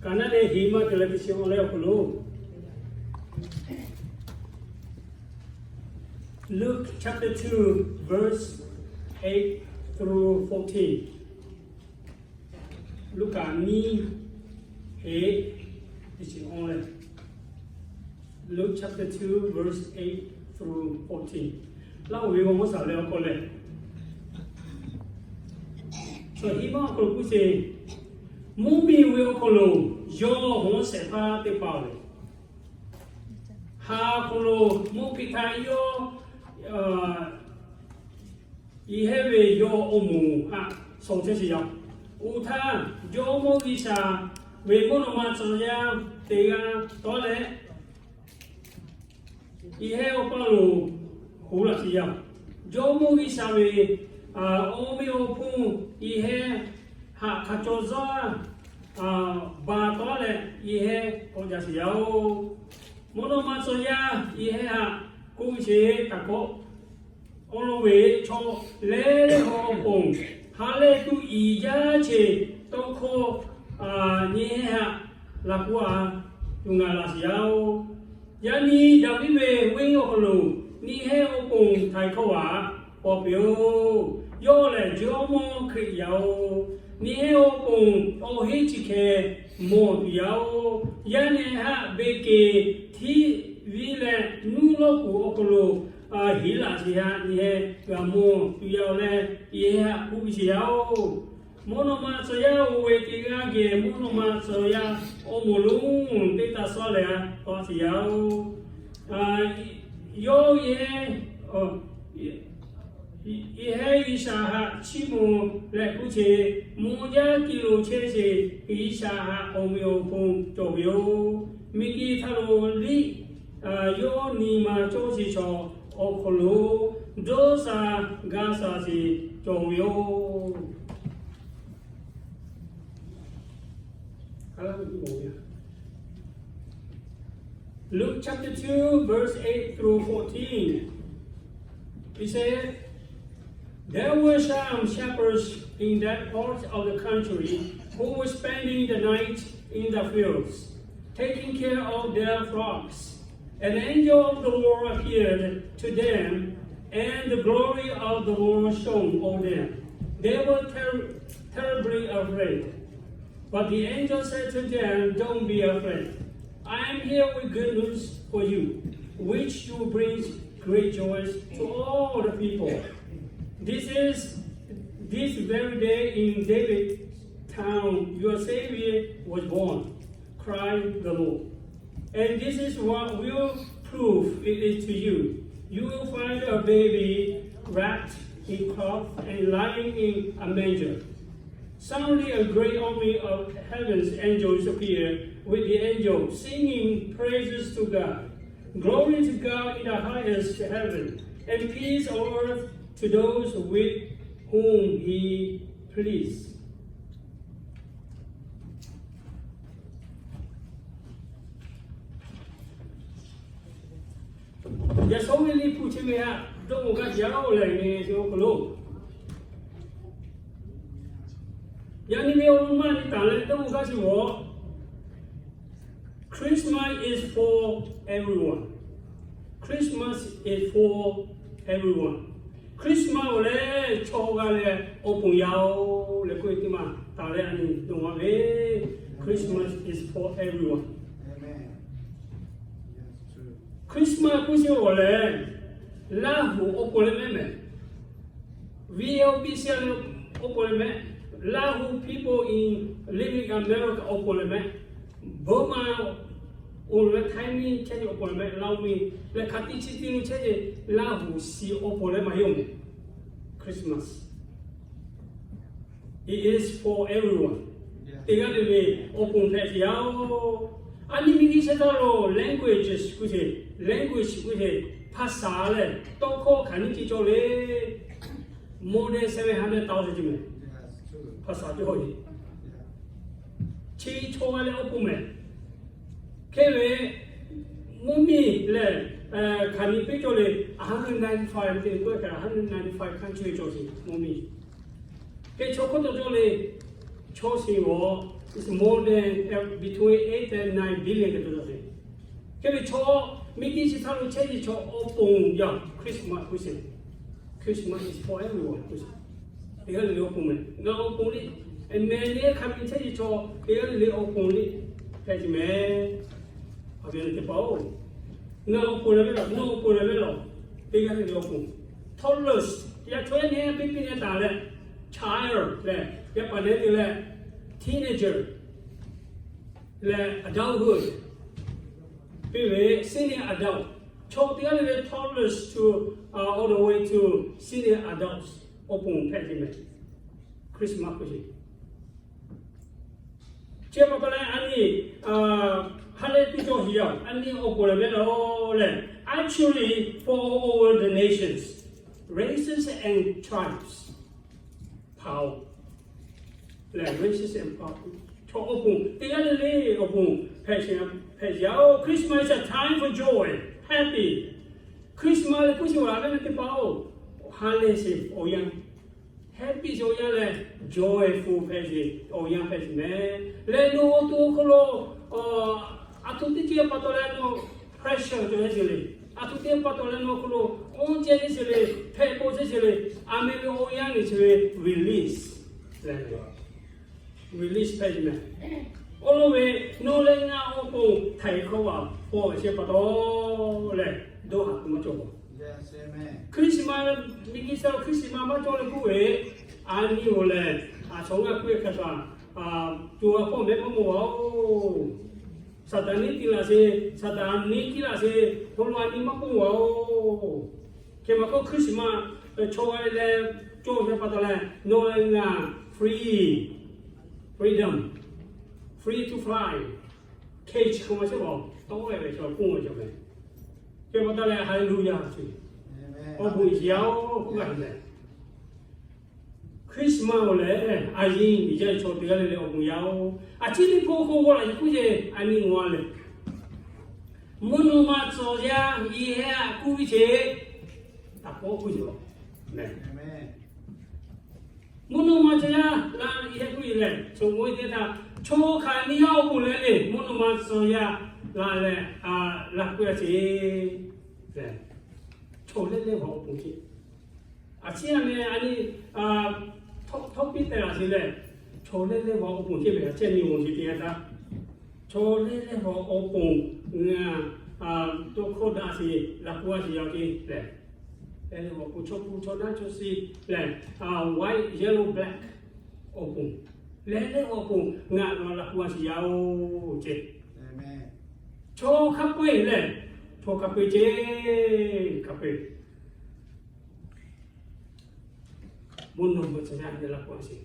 Kaˍ naˆ leh heˍ maˇ te leh teˇ chi awˬ leh awˬ hk'aw lo, Luke chapter two, verse eight through fourteen. Luˉkaꞈ nyiˇ, heˍ, teˇ chi awˬ leh, Luke chapter two, verse eight through fourteen. Laˇ oˍ ve g'aw mvuhˇ shaˍ leh awˬ hk'aw leh, chaw hiˉ maˇ awˬ hk'aw lo k'oˆ ce, mvuhˇ miˬ ve awˬ hk'aw lo yawˇ hawˉ shehˍ hpaˇ teˇ hpaˍ-oˬ, ha hk'aw lo mvuhˇ hpiˇ htaˇ yawˇ, yehˇ ve yawˇ awˬ moˍ htaꞈ shawˍ chehˇ sheˍ yaˇ-oˬ. Oˇ htaˇ, Jawˇmawˇ G'uiˬsha ve mvuhˇ naw ma tcuh yaˇ teˇ g'aˇ tawˉ leh, yehˇ awˬ paˇ lo hoꞈ laꞈ sheˍ yaˇ-oˬ. Jawˇmawˇ G'uiˬsha ve awˬ meh awˬ hponˇ yehˇ htaꞈ hk'a caw zaˇ ba tawˉ leh yehˇ k'awꞈ jaˇ sheˍ yaˇ-oˬ. Mvuhˇ naw ma tcuh yaˇ yehˇ htaꞈ k'oˆ ve sheˍ taˍ kawˆ, awˬ lawn ve chaw lehˬ lehˬ hawˉ awˬ ponˬ ha lehˬ tuˬ iˍ jaˇ ce tawˇ hkawˇ nyi heˆ htaꞈ laꞈ k'oˆ a tuˬ ngaˬ laꞈ sheˍ yaˇ-oˬ. Yaꞈ nyi Daˍviˆ ve venˇ awˬ hk'aw lo nyi heˆ awˬ ponˬ htaiˍ hkawˇ htaꞈ paw peuˬ-oˬ. Yawˇ lehˬ Jawˇmawˇ Hkriꞈ yaˇ-oˬ. Nyi heˆ awˬ ponˬ awˬ heˆ chi hkeh mawˬ tuˬ yaˇ-oˬ. Yaˇ nehˬ haꞈ beˬ keˬ htiˇ viˉ leh nuˇ lawˇ kuˬ awˬ hk'aw lo heˍ laꞈ sheˍ htaꞈ nyi heˆ g'a mawˬ tuˬ yaˇ-oˬ leh, yehˇ htaꞈ k'oˆ piˇ sheˍ yaˇ-oˬ. Mvuhˇ naw ma tcuh yaˇ oˇ ve teˇ g'aˇ geh mvuhˇ naw ma tcuh yaˇ awˬ moˍ lonˉ teˇ taˇ suhˉ leh k'awꞈ sheˍ yaˇ-oˬ. Yawˇ yehˇ, yehˇ G'uiˬsha htaꞈ chiˇ mvuh leh k'oˆ ce, mvuhˇ jaˇ kiˇ lo chehˇ sheˍ, G'uiˬsha htaꞈ awˬ meh awˬ hponˇ cawˬ ve yoˬ. Miˬguiˬ htaˇ lo liˇ yawˇ nyi ma cawˇ sheˍ chaw awˬ hk'aw lo dawˇ sha gaˇ sha sheˍ cawˬ ve yoˬ. Luke chapter two, verse eight through fourteen. He said, There were some shepherds in that part of the country who were spending the night in the fields, taking care of their flocks. An angel of the Lord appeared to them, and the glory of the Lord shone on them. They were ter- terribly afraid. But the angel said to them, Don't be afraid. I am here with good news for you, which will bring great joy to all the people. This is this very day in David's town your Savior was born, Christ the Lord. And this is what will prove it is to you. You will find a baby wrapped in cloth and lying in a manger. Suddenly a great army of heaven's angels appeared with the angel, singing praises to God. Glory to God in the highest heaven, and peace on earth to those with whom he pleased. Yaꞈ shawˉ ve liꞈ hpu chi ve htaꞈ dawˇ g'aˇ jaˇ-oˬ lehˬ, nyi chi awˬ hk'aw lo yaꞈ nyi ve awˬ lawn maˇ nyi taˍ leh dawˇ g'aˇ chi g'awˬ, Christmas is for everyone. Christmas is for everyone. Christmas-oˬ lehˬ, chaw g'a leh awˬ ponˬ yaˇ-oˬ leh k'oˆ ve teˇ maˬ taˍ leh a nyi dawˇ g'aˇ ve, Christmas is for everyone. Christmas k'oˆ sheˍ-oˬ lehˬ, Laˇ huˍ awˬ pon leh mehˉ mehˍ, V L B C leh awˬ pon leh mehˉ, Lahu people in living America awˬ pon leh mehˉ, Burma oˬ leh Htaiˇ miˇ chehˇ ve awˬ pon leh mehˉ, Laˇ miˇ leh hk'aˬ tiꞈ chi tiꞈ lo chehˇ ve Laˇ huˍ shiˍ awˬ pon leh maˇ heˆ-oˬ mehˍ. Christmas, it is for everyone. Teˇ g'aˇ le le awˬ pon hpehꞈ sheˍ yaˇ-oˬ. A nyi miˇ nyi shehˆ htaˇ lo languages k'oˆ sheˍ, language k'oˆ sheˍ, ภาษา lehˬ tawˇ hkawˇ hk'aˬ nyiˇ ceuˬ cawˬ le. More than seven hundred thousand ceh mehˍ. ภาษา cawˬ ve, chi chaw g'a leh awˬ pon mehˍ. Hk'e ve mvuhˇ miˬ lehˬ, hk'aˬ nyi piˇ cawˬ le, a hundred ninety five te k'oˆ ve kaꞈ, a hundred ninety five country cawˬ sheˍ mvuhˇ miˬ. Hk'e chaw hk'oˆ taw cawˬ le, chaw shiˍ g'awˬ It's more than, uh, between eight and nine billion kaꞈ cawˬ taˍ ve. Hk'e ve chaw, miˬguiˬ chi htaˇ lo chehˇ ve chaw awˬ pon yaˇ Christmas k'oˆ sheˍ. Christmas is for everyone k'oˆ sheˍ. Teˇ g'aˇ le le awˬ pon meh, ngaˬ awˬ pon le. Meh le hk'a ve chehˇ ve chaw teˇ g'aˇ le le awˬ pon le hpehꞈ ve meh. Aˬ ve teˇ hpaˍ-oˬ, ngaˬ awˬ pon lehˬ ve laˬ, nawˬ awˬ pon lehˬ ve laˬ, teˇ g'aˇ le le awˬ pon. Toddlers, yaˇ chaw yaˇ nehˉ piˇ piˇ nehˉ taˍ leh, child leh, yaˇ paˍ nehˉ te leh, teenager leh adulthood, piˇ ve senior adult, chaw teˇ g'aˇ le le toddlers to, uh, all the way to senior adults, awˬ pon hpehꞈ ve meh. Christmas k'oˆ sheˍ. Chi pa taw leh a nyi, ha lehˬ tuˬ cawˬ sheˍ yaˇ, a nyi awˬ pon lehˬ ve laˬ lehˬ, actually for all the nations, races and tribes, hpaˍ-oˬ, lehˬ races and hpaˍ, chaw awˬ pon teˇ g'aˇ le le awˬ pon hpehꞈ sheˍ, hpehꞈ sheˍ yaˇ-oˬ. Christmas is a time for joy, happy. Christmas lehˬ k'oˆ sheˍ ve a ve teˇ hpaˍ-oˬ, ha lehˬ sheˍ awˬ yanˇ, happy sheˍ awˬ yanˇ lehˬ, joyful hpehꞈ sheˍ awˬ yanˇ hpehꞈ sheˍ meh. Lehˬ nawˬ awˬ to awˬ hk'aw lo, aˬ htoꞈ teˇ ceuˬ pa taw leh nawˬ pressure cawˬ sheˍ le. Aˬ htoꞈ teˇ pa taw leh nawˬ awˬ hk'aw lo awˇ ceh sheˍ le, hpehꞈ paw sheˍ le. A meh ve awˬ yanˇ le chi ve release lehˬ, release hpehꞈ sheˍ meh. Awˬ lawn ve, nawˬ leh ngaˬ awˬ pon htaiˍ hkawˇ vaꞈ paw sheˍ pa taw lehˬ, dawˇ haˍ k'o maˇ cawˬ. Christmas, miˬguiˬ chi htaˇ lo Christmas maˇ cawˬ leh k'oˆ ve, a nyi-oˬ lehˬ, a chaw ngaˬ k'oˆ ve hk'a shuˍ, co ha hpawˇ meh maˇ mawˬ vaˬ-oˬ. Saˍtanˍ neˇ tiˉ laꞈ sheˍ, Saˍtanˍ neˇ tiˉ laꞈ sheˍ, hk'aw lo a nyi maˇ k'oˆ vaˬ-oˬ. Hk'e maˬ k'o Christmas chaw g'a leh cawˬ sheˍ pa taw leh, nawˬ leh ngaˬ free, freedom, free to fly, cage k'oˆ maˇ sheˍ-oˬ, tawˆ ve ve chaw k'oˆ ve cawˬ meh. Hk'e pa taw leh hallelujah chi, awˬ bon yaˇ-oˬ k'oˆ gaˇ ve meh. Christmas-oˬ lehˬ, a yiˇ miˬ jaˇ ve chaw teˇ g'aˇ le le awˬ bon yaˇ-oˬ. A ciˉ liꞈ hpu hk'oˆ g'awˇ laꞈ yeˬ k'oˆ ve, a nyi ngaˬ lehˬ, mvuhˇ naw ma tcuh yaˇ iˉ hehˉ k'oˆ ve ce, taꞈ k'awꞈ k'oˆ ve yoˬ. Mvuhˇ naw ma tcuh yaˇ la iˉ hehˉ k'oˆ ve lehˬ, chaw mawˇ teˇ htaˇ, chaw hk'aˬ nyi yaˇ awˬ pon lehˬ le, mvuhˇ naw ma tcuh yaˇ la leh, la k'oˆ ve ce, chaw lehˉ lehˉ ve awˬ pon ce. A ciˉ a meh a nyi, htawˇ piˇ teh laˬ sheˍ lehˬ, chaw lehˉ lehˉ ve awˬ pon ce ve a ciˉ nyi awˬ sheˍ teˇ yanˇ htaˇ, chaw lehˉ lehˉ ve awˬ pon ngaˬ dawˇ hkawˇ daꞈ sheˍ, laꞈ k'oˆ a sheˍ yaˇ ce lehˬ, lehˉ lehˉ ve awˬ pon chaw hpu chaw naˉ chaw shi lehˬ, white, yellow, black awˬ pon, lehˉ lehˉ ve awˬ pon ngaˬ laꞈ k'oˆ a sheˍ yaˇ-oˬ ce. Chaw hk'a peu-eˬ lehˬ, chaw hk'a peu-eˬ ce, hk'a peu-eˬ mvuhˇ naw ma tcuh yaˇ lehˬ laꞈ k'oˆ a sheˍ.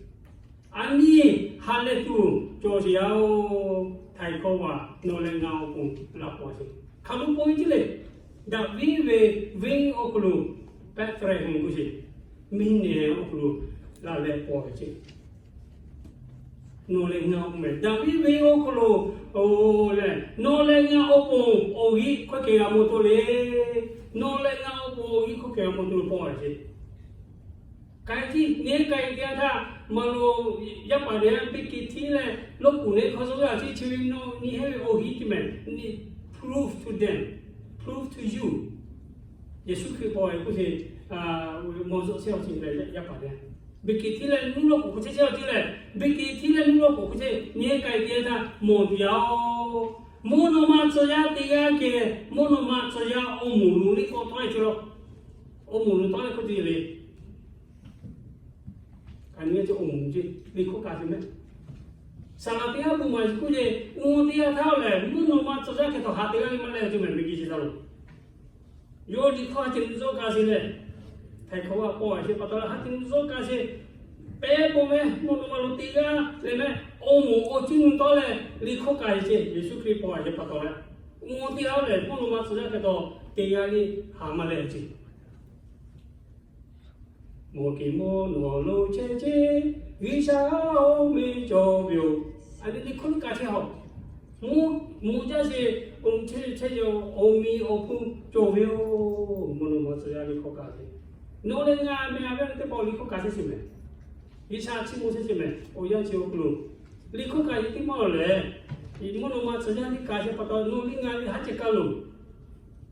A nyi ha lehˬ tuˬ cawˬ sheˍ yaˇ-oˬ, htaiˍ hkawˇ vaꞈ nawˬ leh ngaˬ awˬ pon laꞈ k'oˆ a sheˍ. Hk'aˬ lo paw ve ce le, Daˍviˆ ve venˇ awˬ hk'aw lo, Behˍlehˍhehnˍ k'oˆ sheˍ, miˬ neˬ awˬ hk'aw lo la leh paw ve ce. Nawˬ leh ngaˬ awˬ pon meh, Daˍviˆ venˇ awˬ hk'aw lo, oˬ lehˬ, nawˬ leh ngaˬ awˬ pon awˬ g'euˆ hkawˇ kehˬ g'a mawˬ tuˬ le. Nawˬ leh ngaˬ awˬ pon awˬ g'euˆ hkawˇ kehˬ g'a mawˬ tuˬ paw ve ce. K'ai tiˉ nehˉ k'ai tiˉ a htaˇ, maˇ lo yaˇ paˍ lehˬ, beˬ keˬ htiˉ leh lawˇ kuˬ leh hk'aw zuhˆ g'a tiˉ chi ve nawˬ nyi hehˉ ve awˬ hiˉ ce meh, prove to them, prove to you. Yeˍsuˆ Hkriꞈ paw ve k'oˆ ce, mawˬ zuhˆ chehˇ a ce leh yaˇ paˍ lehˬ, beˬ keˬ htiˉ leh nuˇ lawˇ kuˬ hk'aw chehˇ chehˇ a ce leh, beˬ keˬ htiˉ leh nuˇ lawˇ kuˬ hk'aw chehˇ nehˉ k'ai tiˉ a htaˇ mawˬ tuˬ yaˇ-oˬ. Mvuhˇ naw ma tcuh yaˇ teˇ g'aˇ geh, mvuhˇ naw ma tcuh yaˇ awˬ moˍ lo liꞈ k'awꞈ tawˆ e ce la. Awˬ moˍ lo tawˆ leh k'oˆ ce le. Ka nyi ce awˬ moˍ ce, liꞈ hkawˇ kaꞈ ce meh. Saˍ laꞈ teˇ g'aˇ bon maˍ yeˬ k'oˆ ce, mvuhˇ teˇ g'aˇ htaˇ lehˬ, mvuhˇ naw ma tcuh yaˇ hk'e taw ha teˇ g'aˇ le maˇ leh ce meh, miˬ guiˬ chi htaˇ lo. Yawˇ liꞈ hkawˇ ha ce nuˇ zuhˆ kaꞈ ce leh, htaiˍ hkawˇ vaꞈ paw a ce pa taw leh ha ce nuˇ zuhˆ kaꞈ ce, pehˉ paw meh mvuhˇ naw ma lo teˇ g'aˇ leh meh, awˬ moˍ awˬ cuˇ nu tawˆ leh liꞈ hkawˇ kaꞈ ce, Yeˍsuˆ Hkriꞈ paw a ce pa taw leh, mvuhˇ teˇ g'aˇ lehˬ mvuhˇ naw ma tcuh yaˇ hk'e taw teˇ g'aˇ le ha maˇ leh ce. Mawˬ keˍ mawˇ nawˬ lo chehˇ ce, G'uiˬsha oˇ miˇ cawˬ ve yoˬ. A nyi liꞈ hkawˇ kaꞈ chehˇ haw. Mvuhˇ, mvuhˇ jaˇ sheˍ, oˇ chehˇ chehˇ yoˬ, awˬ miˇ awˬ hpu cawˬ ve yoˬ. Mvuhˇ naw ma tcuh yaˇ liꞈ hkawˇ kaꞈ ce. Nawˬ leh ngaˬ meh a ve teˇ pawˆ liꞈ hkawˇ kaꞈ chehˇ sheˍ meh. G'uiˬsha chiˇ mvuh chehˇ sheˍ meh. Awˬ yanˇ chi awˬ hk'aw lo Liꞈ hkawˇ kaꞈ yehˬ teˇ maˇ lehˬ, mvuhˇ naw ma tcuh yaˇ teˇ kaꞈ shehˍ pa taw nawˬ liˇ ngaˬ liˇ haˉ ceh kaˇ loˬ.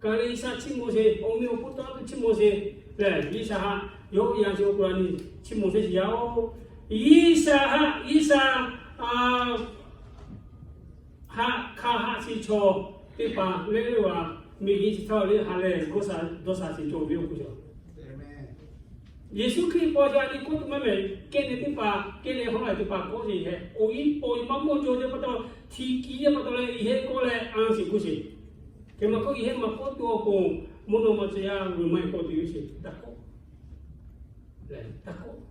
Kaˍ le G'uiˬsha chiˇ mvuh sheˍ, awˬ meh awˬ hpon tawˇ a tuˬ chiˇ mvuh sheˍ lehˬ, G'uiˬsha haꞈ yawˇ yanˇ chi awˬ hk'aw lo a nyi chiˇ mvuh sheˍ shiˍ yaˇ-oˬ. G'uiˬsha haꞈ, G'uiˬsha haꞈ hk'a haꞈ chi chaw teˇ hpaˍ lehˬ lehˬ a, miˬguiˬ chi htaˇ lehˬ ha lehˬ g'uˇ sha dawˇ sha sheˍ cawˬ ve awˬ hk'aw lo Yeˍsuˆ Hkriꞈ paw sha a nyi kawˆ tuˬ maˇ mehˍ, kehˬ nehˬ teˇ hpaˍ, kehˬ lehˬ hawˉ la teˇ hpaˍ kawˆ sheˍ hehꞈ, awˬ iˉ paw maˇ mawˇ jaw teˇ pa taw, hti kiˇ teˇ pa taw leh yehˬ kawˆ leh anˇ sheˍ kuˇ sheˍ. Hk'e maˇ k'oˆ, yehˬ maˇ kawˆ tuˬ awˬ pon mvuhˇ naw ma tcuh yaˇ g'uiˬ maˇ heˆ kawˆ tuˬ yoˬ sheˍ. Taˇ kawˆ lehˬ, taˇ kawˆ.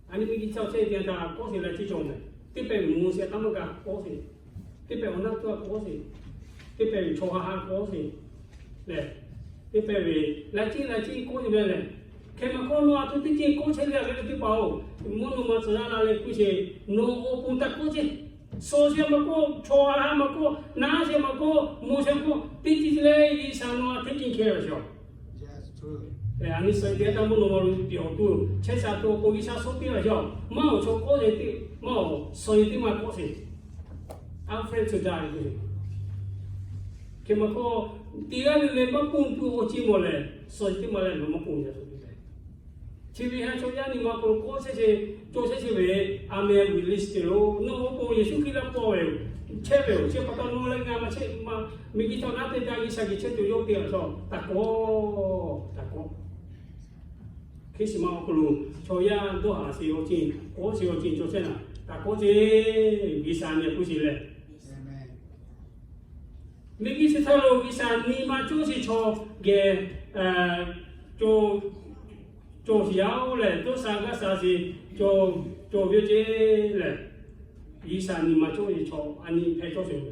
A nyi miˬguiˬ chi awˬ chehˇ ve teˇ yanˇ htaˇ kawˆ sheˍ leh ceˇ cawˬ mehˍ. Teˇ pehˍ ve mvuhˇ sheˍ taˇ maˇ g'a kawˆ sheˍ. Teˇ pehˍ awˬ naˆ tuˇ a kawˆ sheˍ. Teˇ pehˍ ve chaw ha ha kawˆ sheˍ lehˬ, teˇ pehˍ ve laiˉ ceuˬ laiˉ ceuˬ kawˆ sheˍ leh lehˬ, hk'e maˇ kawˆ nawˬ a htoꞈ teˇ ceuˬ kawˆ chehˇ ve a ve teˇ hpaˍ-oˬ, mvuhˇ naw ma tcuh yaˇ la leh kuˇ sheˍ. Nawˬ awˬ pon taˇ kawˆ ceˇ. Suh sheˍ maˇ kawˆ, chaw ha ha maˇ kawˆ, naˉ sheˍ maˇ kawˆ, mvuhˇ sheˍ maˇ kawˆ, teˇ ceuˬ leh G'uiˬsha nawˬ a htaꞈ taˇ kawˆ chehˇ ve sheˍ. A nyi suh teˇ yanˇ htaˇ mvuhˇ naw ma lo tiꞈ awˬ to chehˇ sha to awˬ pon G'uiˬsha suh piˇ ve sheˍ. Maˇ awˬ chaw kawˆ sheˍ teˇ, maˇ awˬ suh sheˍ teˇ maˇ kawˆ sheˍ. Alfred Today hk'e maˇ kawˆ, teˇ g'aˇ le le maˇ ponˬ tuˬ awˬ ceuˬ mawˬ lehˬ, suh sheˍ teˇ maˇ leh maˇ ponˬ yaˇ suh piˇ leh Chi ve ha chaw yaˇ nyi ma k'o kawˆ chehˇ sheˍ, cawˬ chehˇ sheˍ ve, a meh release te lo. Nawˬ awˬ pon Yeˍsuˆ Hkriꞈ laˇ paw ve yoˬ. Chehˇ ve yoˬ. Chi pa taw nawˬ leh ngaˬ maˇ chehˇ ma, miˬguiˬ chaw naˉ te daꞈ G'uiˬsha geh chehˇ tuˬ yawˇ te a chaw taˇ kawˆ, taˇ kawˆ. Hk'e shiˍ ma awˬ hk'aw lo chaw yaˇ dawˇ haˍ sheˍ awˬ ceuˬ, kawˆ sheˍ awˬ ceuˬ cawˬ chehˇ naˍ, taˇ kawˆ ceˇ. G'uiˬsha nyi a k'oˆ sheˍ leh Miˬguiˬ chi htaˇ lo G'uiˬsha nyi ma cawˬ sheˍ chaw geh cawˬ sheˍ yaˇ-oˬ lehˬ, dawˇ sha g'aˇ sha sheˍ cawˬ ve ceˇ lehˬ, G'uiˬsha nyi ma cawˬ sheˍ chaw a nyi hpehꞈ cawˬ sheˍ ve.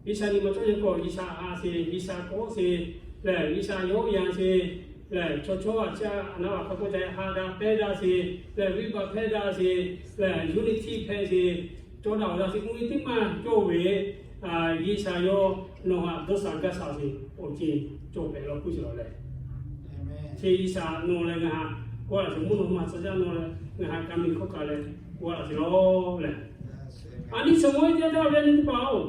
G'uiˬsha nyi ma cawˬ sheˍ k'o, G'uiˬsha ha sheˍ, G'uiˬsha kawˆ sheˍ lehˬ, G'uiˬsha yawˇ yan sheˍ lehˬ, chaw chaw a chi a naˍ baˬ hk'a k'oˆ ca ha daꞈ pehˇ daꞈ sheˍ lehˬ, venˇbaˆ hpehˇ daꞈ sheˍ lehˬ, unity hpehˇ sheˍ, cawˬ daꞈ awˬ daꞈ sheˍ, mvuhˇ miˬ teˇ maˇ cawˬ ve G'uiˬsha yawˇ nawˬ haꞈ dawˇ sha gaˇ sha sheˍ awˬ ceuˬ cawˬ pehꞈ law k'oˆ sheˍ lawˬ lehˬ. Chi G'uiˬsha nawˬ leh ngaˬ haꞈ k'oˆ laꞈ sheˍ, mvuhˇ naw ma tcuh yaˇ nawˬ leh ngaˬ haꞈ ka miˬ hkawˇ kaꞈ leh k'oˆ laꞈ sheˍ lawˬ lehˬ. A nyi suhˍ mawˇ teˇ g'aˇ taˇ ve a nyi teˇ hpaˍ-oˬ,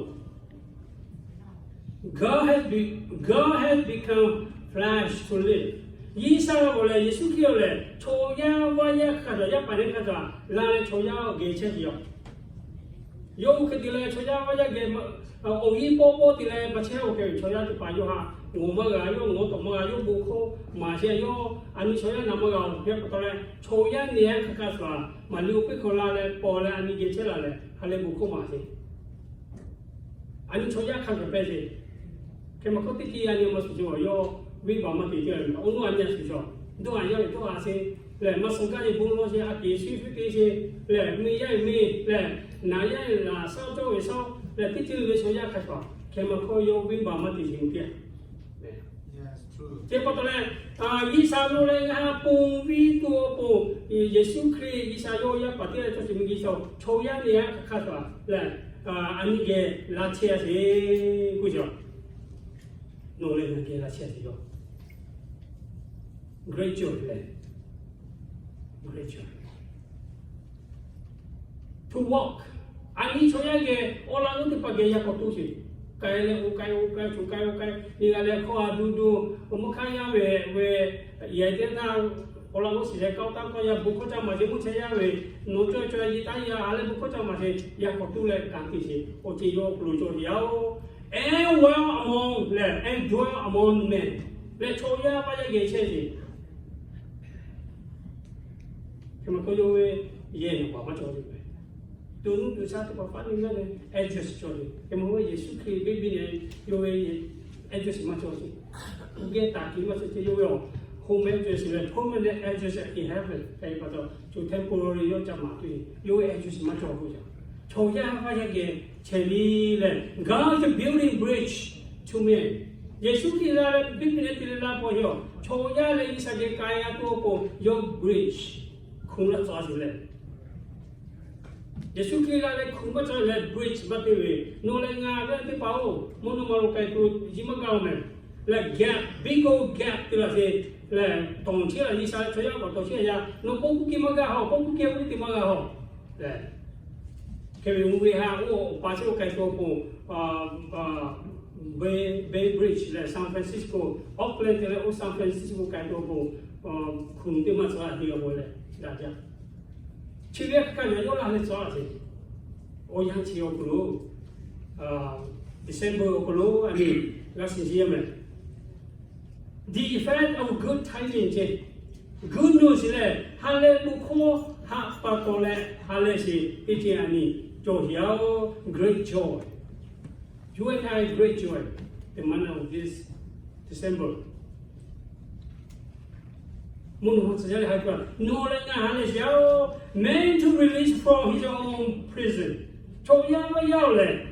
God has be, God has become flesh to live. G'uiˬsha k'oˆ lehˬ, Yeˍsuˆ Hkriꞈ lawˬ lehˬ, chaw yaˇ vaˇ yaˇ hk'a gaˬ yaˇ paˍ yaˇ hk'a gaˬ la leh chaw yaˇ geh chehˇ ve yoˬ. Yawˇ hui hk'e te leh chaw yaˇ vaˇ yaˇ geh awˬ g'aˇ pawˆ pawˆ te leh maˇ chehˇ-oˬ hk'e ve chaw yaˇ teˇ hpaˍ yawˇ haꞈ ngawˬ maˇ g'a, yawˇ ngawˬ tawˍ maˇ g'a, yawˇ bon hkawˇ maˍ sheˍ, yawˇ a nyi chaw yaˇ naˍ maˇ g'a-oˬ hk'e pa taw leh, chaw yaˇ nehˬ a hk'a gaˬ shuˍ a maˍ liˇ awˬ piˇ hk'aw la leh paw leh a nyi geh chehˇ la leh ha leh bon hkawˇ maˍ sheˍ. A nyi chaw yaˇ hk'a gaˬ pehˇ sheˍ. Hk'e maˇ k'oˆ teˇ ceuˬ a nyi maˇ shuˍ cawˬ, yawˇ venˇbaˆ maˇ te ceh, awˬ nuˇ a nyi a shuˍ cawˬ, dawˇ haˍ yaˇ ve dawˇ haˍ sheˍ lehˬ, maˇ suh gaˇ ve bon lawˇ sheˍ, a keˍ shuˍ shuˍ te sheˍ lehˬ, mvuhˇ yaˇ ve mvuhˇ lehˬ, naˍ yaˇ ve naˍ, shaˉ cawˇ ve shaˉ lehˬ, teˇ ceuˬ ve chaw yaˇ hk'a shuˍ a hk'e maˇ k'oˆ, yawˇ venˇbaˆ maˇ te sheˍ mvuhˇ yaˇ. Chi pa taw leh, G'uiˬsha nawˬ leh ngaˬ haꞈ ponˬ ve tuˬ awˬ pon, Yeˍsuˆ Hkriꞈ G'uiˬsha yawˇ yaˇ paˍ teˇ g'aˇ cawˬ sheˍ, miˬguiˬ chaw, chaw yaˇ nehˬ a hk'a shuˍ a lehˬ, a nyi geh laˇ chehˇ a sheˍ k'oˆ sheˍ. Nawˬ leh ngaˬ geh laˇ chehˇ a sheˍ yawˇ. Great joy lehˬ, great joy to walk. A nyi chaw yaˇ geh awˬ laꞈ g'awˇ teˇ hpaˍ geh yaˇ k'awꞈ toˇ sheˍ. K'ai leh oˇ k'ai oˇ k'ai, choˬ k'ai oˇ k'ai, nyi g'a leh hkawˇ a duˇ duˇ, awˬ meuˇ hk'aˇ yaˇ ve, ve yehˬ teˇ htaˇ awˬ laꞈ g'awˇ shiˍ leh kaoˇ taˇ kawˇ yaˇ bon hkawˇ ca maˍ sheˍ, mvuhˇ chehˇ yaˇ ve, nawˬ cawˇ cawˇ a yi taˇ yaˇ a leh bon hkawˇ ca maˍ sheˍ, yaˇ k'awꞈ toˇ leh kanˉ te sheˍ, awˬ ceuˬ yawˇ awˬ hk'aw lo cawˬ sheˍ yaˇ-oˬ. And dwell among lehˬ, and dwell among men lehˬ, chaw yaˇ maˇ yaˇ geh chehˇ sheˍ. Hk'e maˇ k'oˆ, yawˇ ve yehˬ nawˬ paˍ maˇ cawˬ ve, to nuˇ to shaˉ teˇ hpaˍ faˉ nyi gaˇ leh address cawˬ ve. Hk'e maˇ k'oˆ, Yeˍsuˆ Hkriꞈ ve venˇbaˆ nehˬ yawˇ ve address maˇ cawˬ sheˍ. Geh taˍ kiˬ maˇ cawˬ sheˍ, yawˇ ve awˬ home address leh permanent address in heaven hk'e pa taw, co temporary yawˇ ca maˍ tuˬ, yawˇ ve address maˇ cawˬ k'oˆ ve. Chaw yaˇ maˇ yaˇ geh chehˇ ve lehˬ, God is building bridge to men. Yeˍsuˆ Hkriꞈ la leh venˇbaˆ nehˬ te leh laˇ paw yoˬ. Chaw yaˇ leh G'uiˬsha geh k'ai g'a tuˬ awˬ pon yawˇ bridge hkunˍ laˇ tcuh sheˍ leh, Yeˍsuˆ Hkriꞈ la leh hkunˍ maˇ tcuh leh bridge maˇ te ve, nawˬ leh ngaˬ ve teˇ hpaˍ-oˬ, mvuhˇ naw ma lo k'ai tuˬ yiˇ maˇ gaˇ-oˬ mehˍ. Lehˬ gap, big old gap te laˬ sheˍ lehˬ, tawˍ chehˇ a, G'uiˬsha chaw yaˇ k'awꞈ tawˍ chehˇ a yaˇ, nawˬ pawˇ kuˇ kehˬ maˇ gaˇ hawˬ, pawˇ kuˇ kehˬ oˇ ve te maˇ g'a hawˬ lehˬ, Hk'e ve mvuhˇ ve ha oˇ awˬ pa chi oˇ k'ai tuˬ awˬ pon, Bay Bridge leh San Francisco, Oakland te leh oˇ San Francisco k'ai tuˬ awˬ pon, hkunˍ teˇ maˇ tcuh la te awˬ pon leh daꞈ jaˇ. Chi ve hk'aˇ kaꞈ yaꞈ yawˇ laˇ leh tcuh la ce. Awˬ yanˇ chi awˬ hk'aw lo, December awˬ hk'aw lo a miˬ g'a shiˍ ce yaˇ mehˍ. The effect of good tidings ce, good news lehˬ, ha lehˬ bon hkawˇ haꞈ pa taw leh ha lehˬ sheˍ teˇ ceuˬ a miˬ cawˬ sheˍ yaˇ oˬ. Great joy. You and I, great joy. The month of this December. Mvuhˇ naw ma tcuh yaˇ leh ha pa, nawˬ leh ngaˬ ha lehˬ sheˍ yaˇ oˬ, man to release from his own prison. Chaw yaˇ maˇ yaˇ oˬ lehˬ,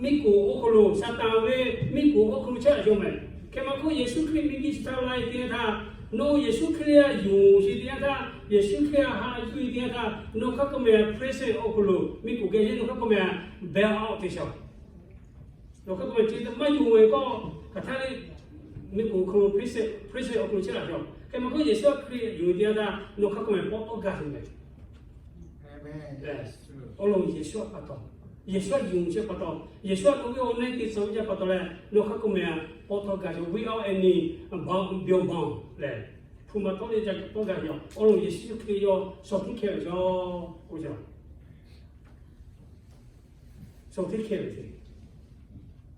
miˬ guiˬ awˬ hk'aw lo, Saˍtanˍ ve miˬ guiˬ awˬ hk'aw lo chehˇ a yawˇ mehˍ. Hk'e maˇ k'oˆ, Yeˍsuˆ Hkriꞈ miˬ guiˬ chi htaꞈ la e teˇ yanˇ htaˇ, nawˬ Yeˍsuˆ Hkriꞈ a yonˍ sheˍ teˇ yanˇ htaˇ, Yeˍsuˆ Hkriꞈ a haꞈ yuˬ e teˇ yanˇ htaˇ, nawˬ hk'a k'oˆ mehˍ prison awˬ hk'aw lo miˬ guiˬ geh yehˇ nawˬ hk'a k'oˆ mehˍ bail out te shaˍ. Nawˬ hk'a k'oˆ mehˍ chi maˇ yonˍ ve k'o, hk'aˬ htaˇ le miˬ guiˬ awˬ hk'aw lo, prison awˬ hk'aw lo chehˇ la shaˍ. Hk'e maˇ k'oˆ, Yeˍsuˆ Hkriꞈ yonˍ teˇ yanˇ htaˇ nawˬ hk'a k'oˆ mehˍ pawˆ tawˆ gaˇ ve mehˍ. Awˬ lawn Yeˍsuˆ pa taw, Yeˍsuˆ yonˍ chehˇ pa taw, Yeˍsuˆ nawˬ ve awˬ na te tcuh ve yaˇ pa taw leh, nawˬ hk'a k'oˆ mehˍ pawˆ tawˆ gaˇ ve, without any bond, bail bond lehˬ, hpu ma tawˆ le ca tawˆ gaˇ ve yoˬ. Awˬ lawn Yeˍsuˆ Hkriꞈ yawˇ shawˍ tiˉ hkeh ve yoˬ. Oˇ yaˇ shawˍ tiˉ hkeh ve ce.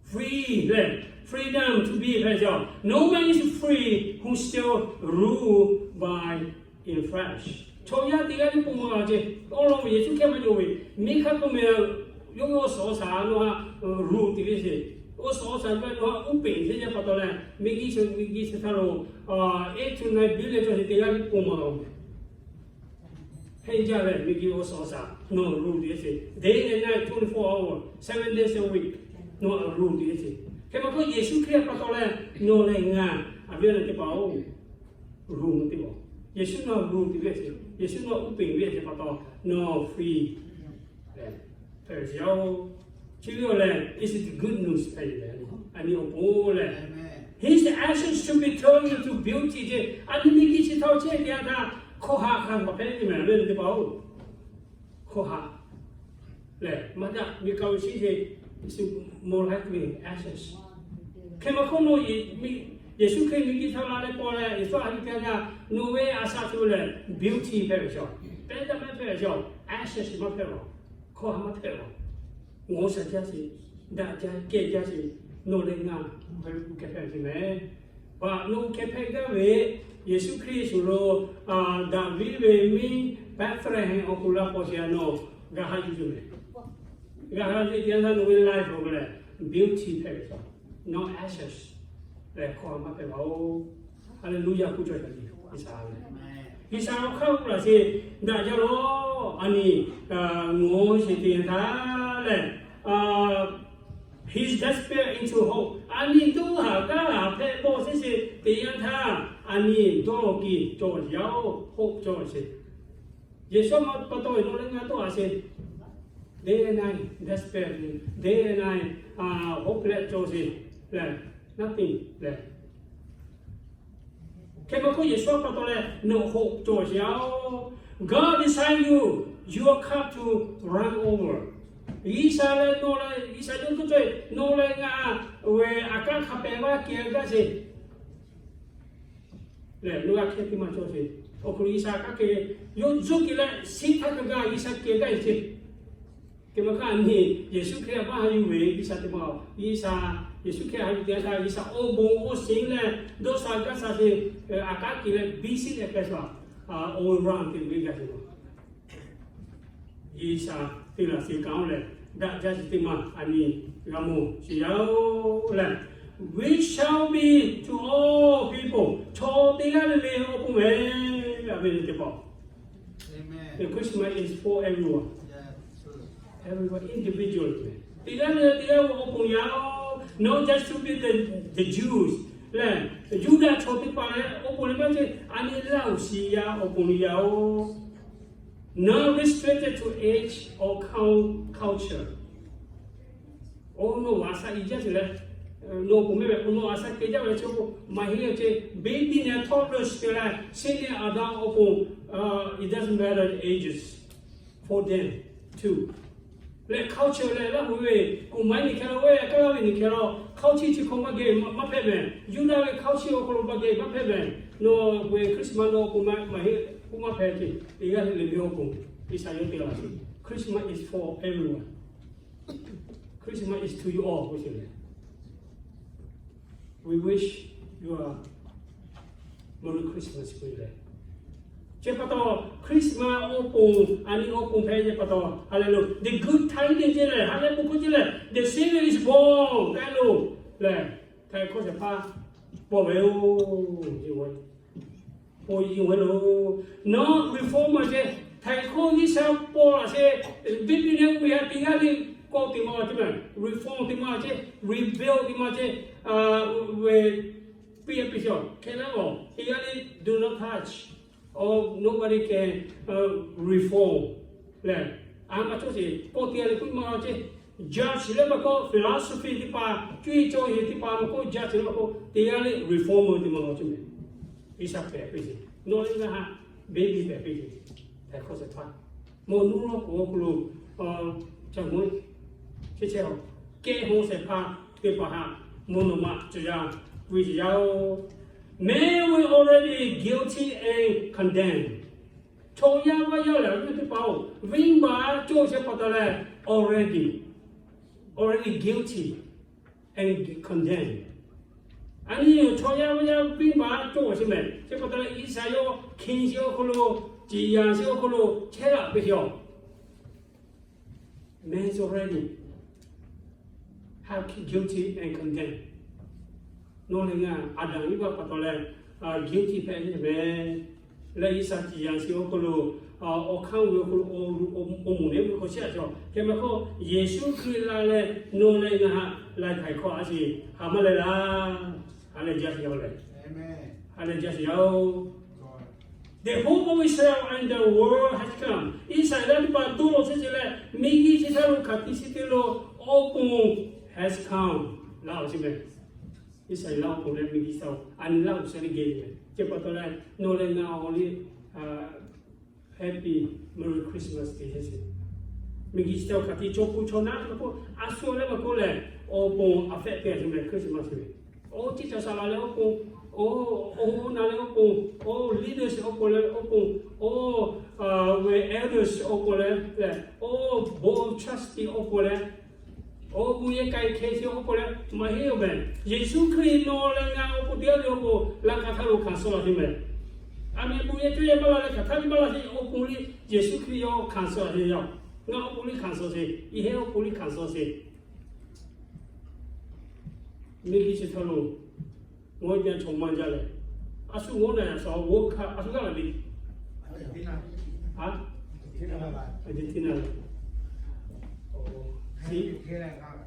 Free lehˬ, freedom to be hpehꞈ ve yoˬ. No man is free who still ruled by in flesh. Chaw yaˇ teˇ g'aˇ tiˉ pon maˇ g'a ce. Awˬ lawn Yeˍsuˆ Hkriꞈ maˇ yonˍ ve, miˬ hk'a k'oˆ mehˍ yawˇ ve awˬ suhˍ awˬ shaˍ nawˬ htaꞈ rule te ve ce. Awˬ suhˍ awˬ shaˍ ve nawˬ htaꞈ uˉ peꞈ chehˇ ve pa taw leh, miˬ guiˬ chi, miˬ guiˬ chi htaˇ lo eight to nine billion chaw teˇ g'aˇ tiˉ pon maˇ g'a ve. Hk'e jaˇ leh miˬ guiˬ awˬ suhˍ awˬ shaˍ nawˬ rule te ve ce. Day and night, twenty-four hours, seven days a week, nawˬ htaꞈ rule te ve ce. Hk'e maˇ k'oˆ, Yeˍsuˆ Hkriꞈ pa taw leh nawˬ leh ngaˬ a ve teˇ hpaˍ-oˬ, rule teˇ hpaˍ, Yeˍsuˆ nawˬ rule te ve ce. Yeˍsuˆ nawˬ uˉ peꞈ ve ce pa taw, nawˬ free lehˬ, hpehꞈ ve yoˬ. Chi ve awˬ lehˬ, it's the good news hpehꞈ ve lehˬ, a nyi awˬ pon lehˬ, his ashes should be turned into beauty ce. A nyi miˬ guiˬ chi htaˇ chehˇ ve teˇ yanˇ htaˇ, hkawˇ haꞈ hk'a hk'aˬ hpehꞈ ve mehˍ ve teˇ hpaˍ-oˬ. Hkawˇ haꞈ lehˬ maˇ daꞈ ve kaꞈ ve shiˉ ce, more likely ashes. Hk'e maˇ k'oˆ, nawˬ Yeˍsuˆ Hkriꞈ miˬ guiˬ htaꞈ la leh paw leh Yeˍsuˆ a nyi teˇ yanˇ htaˇ, nawˬ ve a shaꞈ teꞈ lehˬ beauty hpehꞈ ve yoˬ. Pehˉ daꞈ mehˉ hpehꞈ ve yoˬ. Ashes maˇ hpehꞈ laˬ. Hkawˇ haꞈ maˇ hpehꞈ laˬ. Ngawˬ shaˍ jaˇ sheˍ, daꞈ jaˇ, kehˬ jaˇ sheˍ, nawˬ leh ngaˬ hk'e hpehꞈ ve mehˍ. Nawˬ hk'e hpehꞈ gaˇ ve, Yeˍsuˆ Hkriꞈ shuˍ lo daꞈ viˉ ve miˇ Behˍlehˍhehnˍ awˬ hk'aw lo paw sheˍ a nawˬ g'a haꞈ yuˬ tuˬ mehˍ. G'a haꞈ ve teˇ yanˇ htaˇ nawˬ ve life awˬ hk'aw lehˬ beauty hpehꞈ ve yoˬ. No ashes lehˬ hkawˇ haꞈ maˇ hpehꞈ laˬ-oˬ. Hallelujah k'oˆ cawˬ jaˇ ve G'uiˬsha lehˬ, G'uiˬsha awˬ hk'aˇ k'oˆ laˬ sheˍ, daꞈ jaˇ lawˬ. A nyi ngawˬ sheˍ teˇ yanˇ htaˇ lehˬ, his despair into hope. A nyi dawˇ haˍ gaˇ haˍ hpehꞈ bawˬ sheˍ sheˍ teˇ yanˇ htaˇ, a nyi dawˇ law kiˇ cawˬ yaˇ-oˬ, hope cawˬ sheˍ. Yeˍsuˆ ma pa taw ve nawˬ leh ngaˬ dawˇ haˍ sheˍ. Day and night despair, day and night hope leh cawˬ sheˍ lehˬ, nothing lehˬ. Hk'e maˇ k'oˆ, Yeˍsuˆ pa taw leh nawˬ hope cawˬ sheˍ yaˇ-oˬ. God beside you, your cup to run over. G'uiˬsha leh nawˬ leh, G'uiˬsha yawˇ tuˇ cawˬ ve, nawˬ leh ngaˬ ve a kaˉ hk'a pehˍ vaˇ kehˬ gaˇ sheˍ. Lehˬ, nawˬ g'a hk'e teˇ maˇ cawˬ sheˍ. Awˬ hk'aw lo G'uiˬsha kaˉ hk'e yawˇ zuhˆ kehˬ leh shiˉ htaˇ kaꞈ g'a G'uiˬsha kehˬ gaˇ sheˍ. Hk'e maˇ k'oˆ, a nyi Yeˍsuˆ Hkriꞈ a maˇ haꞈ yuˬ ve G'uiˬsha teˇ maˇ-oˬ. G'uiˬsha, Yeˍsuˆ Hkriꞈ haꞈ yuˬ teˇ yanˇ htaˇ G'uiˬsha awˬ bon awˬ shiˍ leh dawˇ sha gaˇ sha sheˍ, a kaˉ kehˬ leh biˇ shiˉ leh k'ai sha, awˬ bon teˇ g'aˇ g'a sheˍ. G'uiˬsha teˇ laꞈ shiˍ kaꞈ-oˬ lehˬ, daꞈ jaˇ sheˍ teˇ maˇ a nyi g'a mawˬ sheˍ yaˇ-oˬ lehˬ, we shall be to all people. Chaw teˇ g'aˇ le le awˬ pon mehˍ, a ve teˇ hpaˍ. The Christmas is for everyone. Everyone individually. Teˇ g'aˇ le teˇ g'aˇ awˬ pon yaˇ-oˬ, not just to be the, the Jews lehˬ, Yuˇdaꞈ chaw teˇ hpaˍ leh awˬ pon lehˬ maˇ te, a nyi Laˇhuˍ shiˍ yaˇ awˬ pon yaˇ-oˬ. Not restricted to age or cul-, culture. Oˇ nawˬ a shaꞈ i jaˇ sheˍ leh, nawˬ k'o mehˍ ve k'o nawˬ a shaꞈ kehˬ jaˇ ve chi k'o maˇ heˆ ce. Baby neh htawˇ leuˬ sheˍ leh, senior, adult awˬ pon, it doesn't matter the ages for them too. Leh hk'aoˉ chi leh laˇ hui ve, kuˬ maˍ iˉ ni hkeh la ve, a kaˇ laˇ ve ni hkeh la, hk'aoˉ chi chi hk'aw maˇ geh maˇ hpehꞈ mehˍ. Yuˇdaꞈ ve hk'aoˉ chi awˬ hk'aw lo maˇ geh maˇ hpehꞈ mehˍ. Nawˬ ve Christmas nawˬ kuˬ maˍ maˇ heˆ, kuˬ maˇ hpehꞈ ce. Teˇ g'aˇ le le ve awˬ pon, G'uiˬsha yawˇ te la ce. Christmas is for everyone. Christmas is to you all k'oˆ ce leh, we wish you a Merry Christmas k'oˆ leh, chi pa taw Christmas awˬ pon, a nyi awˬ pon hpehꞈ ce pa taw, hallelujah, the good tidings ce leh, ha leh bon hkawˇ ce leh, the Savior is born k'ai lo leh, htaiˍ hkawˇ shehˍ hpaˇ paw ve yoˬ. Paw ve yoˬ. Nawˬ reformer ce, htaiˍ hkawˇ G'uiˬsha paw laˬ ce, Bible leh Bible a teˇ g'aˇ le k'awꞈ te maˇ ce mehˍ, reform te maˇ ce, rebuild te maˇ ce, ve piˇ piˇ shaw hk'e leh, teˇ g'aˇ le do not touch, or nobody can reform leh, a maˇ cawˇ ce, k'awꞈ te a le k'oˆ maˇ ce. Judge leh maˇ k'oˆ, philosophy teˇ hpaˍ, cuˇ yiˍ cawˬ yeˬ teˇ hpaˍ maˇ k'oˆ, judge leh maˇ k'oˆ, teˇ g'aˇ le reformer te maˇ ce mehˍ. G'uiˬsha hpehꞈ piˇ ce. Nawˬ le ngaˬ haꞈ baby hpehꞈ piˇ ce. Htaiˍ hkawˇ shehˍ hpaˇ, mawˬ nuˇ lawˇ k'oˍ awˬ hk'aw lo, ca mawˬ, chehˇ chehˇ a, kehˬ hawˬ shehˍ hpaˇ teˇ hpaˍ haꞈ mawˬ nawˬ maꞈ cawˬ yaˇ, ve cawˬ yaˇ-oˬ. Mehˍ ve already guilty and condemned. Chaw yaˇ vaˇ yaˇ lehˬ, a viˉ teˇ hpaˍ-oˬ, venˇbaˆ cawˬ chehˇ pa taw leh, already, already guilty and condemned. A nyi yoˬ, chaw yaˇ vaˇ yaˇ venˇbaˆ cawˬ chehˇ mehˍ. Chi pa taw leh G'uiˬsha yawˇ hkiˬ chi awˬ hk'aw lo, ciˍ yanˍ chi awˬ hk'aw lo chehˇ laꞈ piˇ yoˬ. Man's already have guilty and condemned. Nawˬ leh ngaˬ Aˍdanˍ Iˉvaˆ pa taw leh, guilty hpehꞈ ve mehˍ. Leh G'uiˬsha ciˍ yanˍ chi awˬ hk'aw lo, awˬ hk'aˇ ve awˬ hk'aw lo, awˬ moˍ neˉ ve hk'aw chehˇ a cawˬ. Hk'e mehˍ hk'oˆ Yeˍsuˆ Hkriꞈ la leh nawˬ leh ngaˬ haꞈ laiˬ htaiˍ hkawˇ a sheˍ haꞈ maˇ leh laˇ. Ha leh jaˇ sheˍ yaˇ-oˬ leh, ha leh jaˇ sheˍ yaˇ-oˬ. The hope of Israel and the world has come. Iˉsaˍreˍlaˆ teˇ hpaˍ dawˇ law chehˇ ce leh, miˬguiˬ chi htaˇ lo hk'aˬ hk'e chi te lo, awˬ pon has come. Laˇ-oˬ chi mehˍ. Iˉsaˍreˍlaˆ awˬ pon leh miˬguiˬ chi htaˇ a nyi laˇ-oˬ sha le geh mehˍ. Chi pa taw leh nawˬ leh ngaˬ awˬ liˇ Happy Merry Christmas te chehˇ sheˍ. Miˬguiˬ chi htaˇ hk'aˬ hk'e chaw hpu chaw naˉ k'oˆ, a shu leh maˇ k'oˆ leh, awˬ pon a fehˆ te a shu mehˍ Christmas ve. Oˇ teˇ caˬ saˍ laꞈ leh awˬ pon, oˇ, oˇ na leh awˬ pon, oˇ leaders awˬ pon leh awˬ pon, oˇ, ve elders awˬ pon leh leh, oˇ board of trustee awˬ pon leh, awˬ pon yehˬ k'ai hkeh chi awˬ pon leh maˇ heˆ-oˬ mehˍ. Yeˍsuˆ Hkriꞈ nawˬ leh ngaˬ awˬ pon teˇ g'aˇ ve awˬ pon laꞈ ka htaˇ lo hkanˍ suh laˇ sheˍ mehˍ. A mehˍ bon yehˬ cawˇ yehˬ maˇ la leh hkanˍ htaˇ maˇ la sheˍ, awˬ pon liˇ Yeˍsuˆ Hkriꞈ yawˇ hkanˍ suh sheˍ yaˇ. Ngaˬ awˬ pon liˇ hkanˍ suh sheˍ. Iˉ heˆ awˬ pon liˇ hkanˍ suh sheˍ. Miˬguiˬ chi htaˇ lo, ngaˬ hui ca chaw maˇ jaˇ leh, a shu ngaˬ hui naˬ yaꞈ shaˍ g'oˇ hkaˇ a shu g'aˇ la le. Argentina le.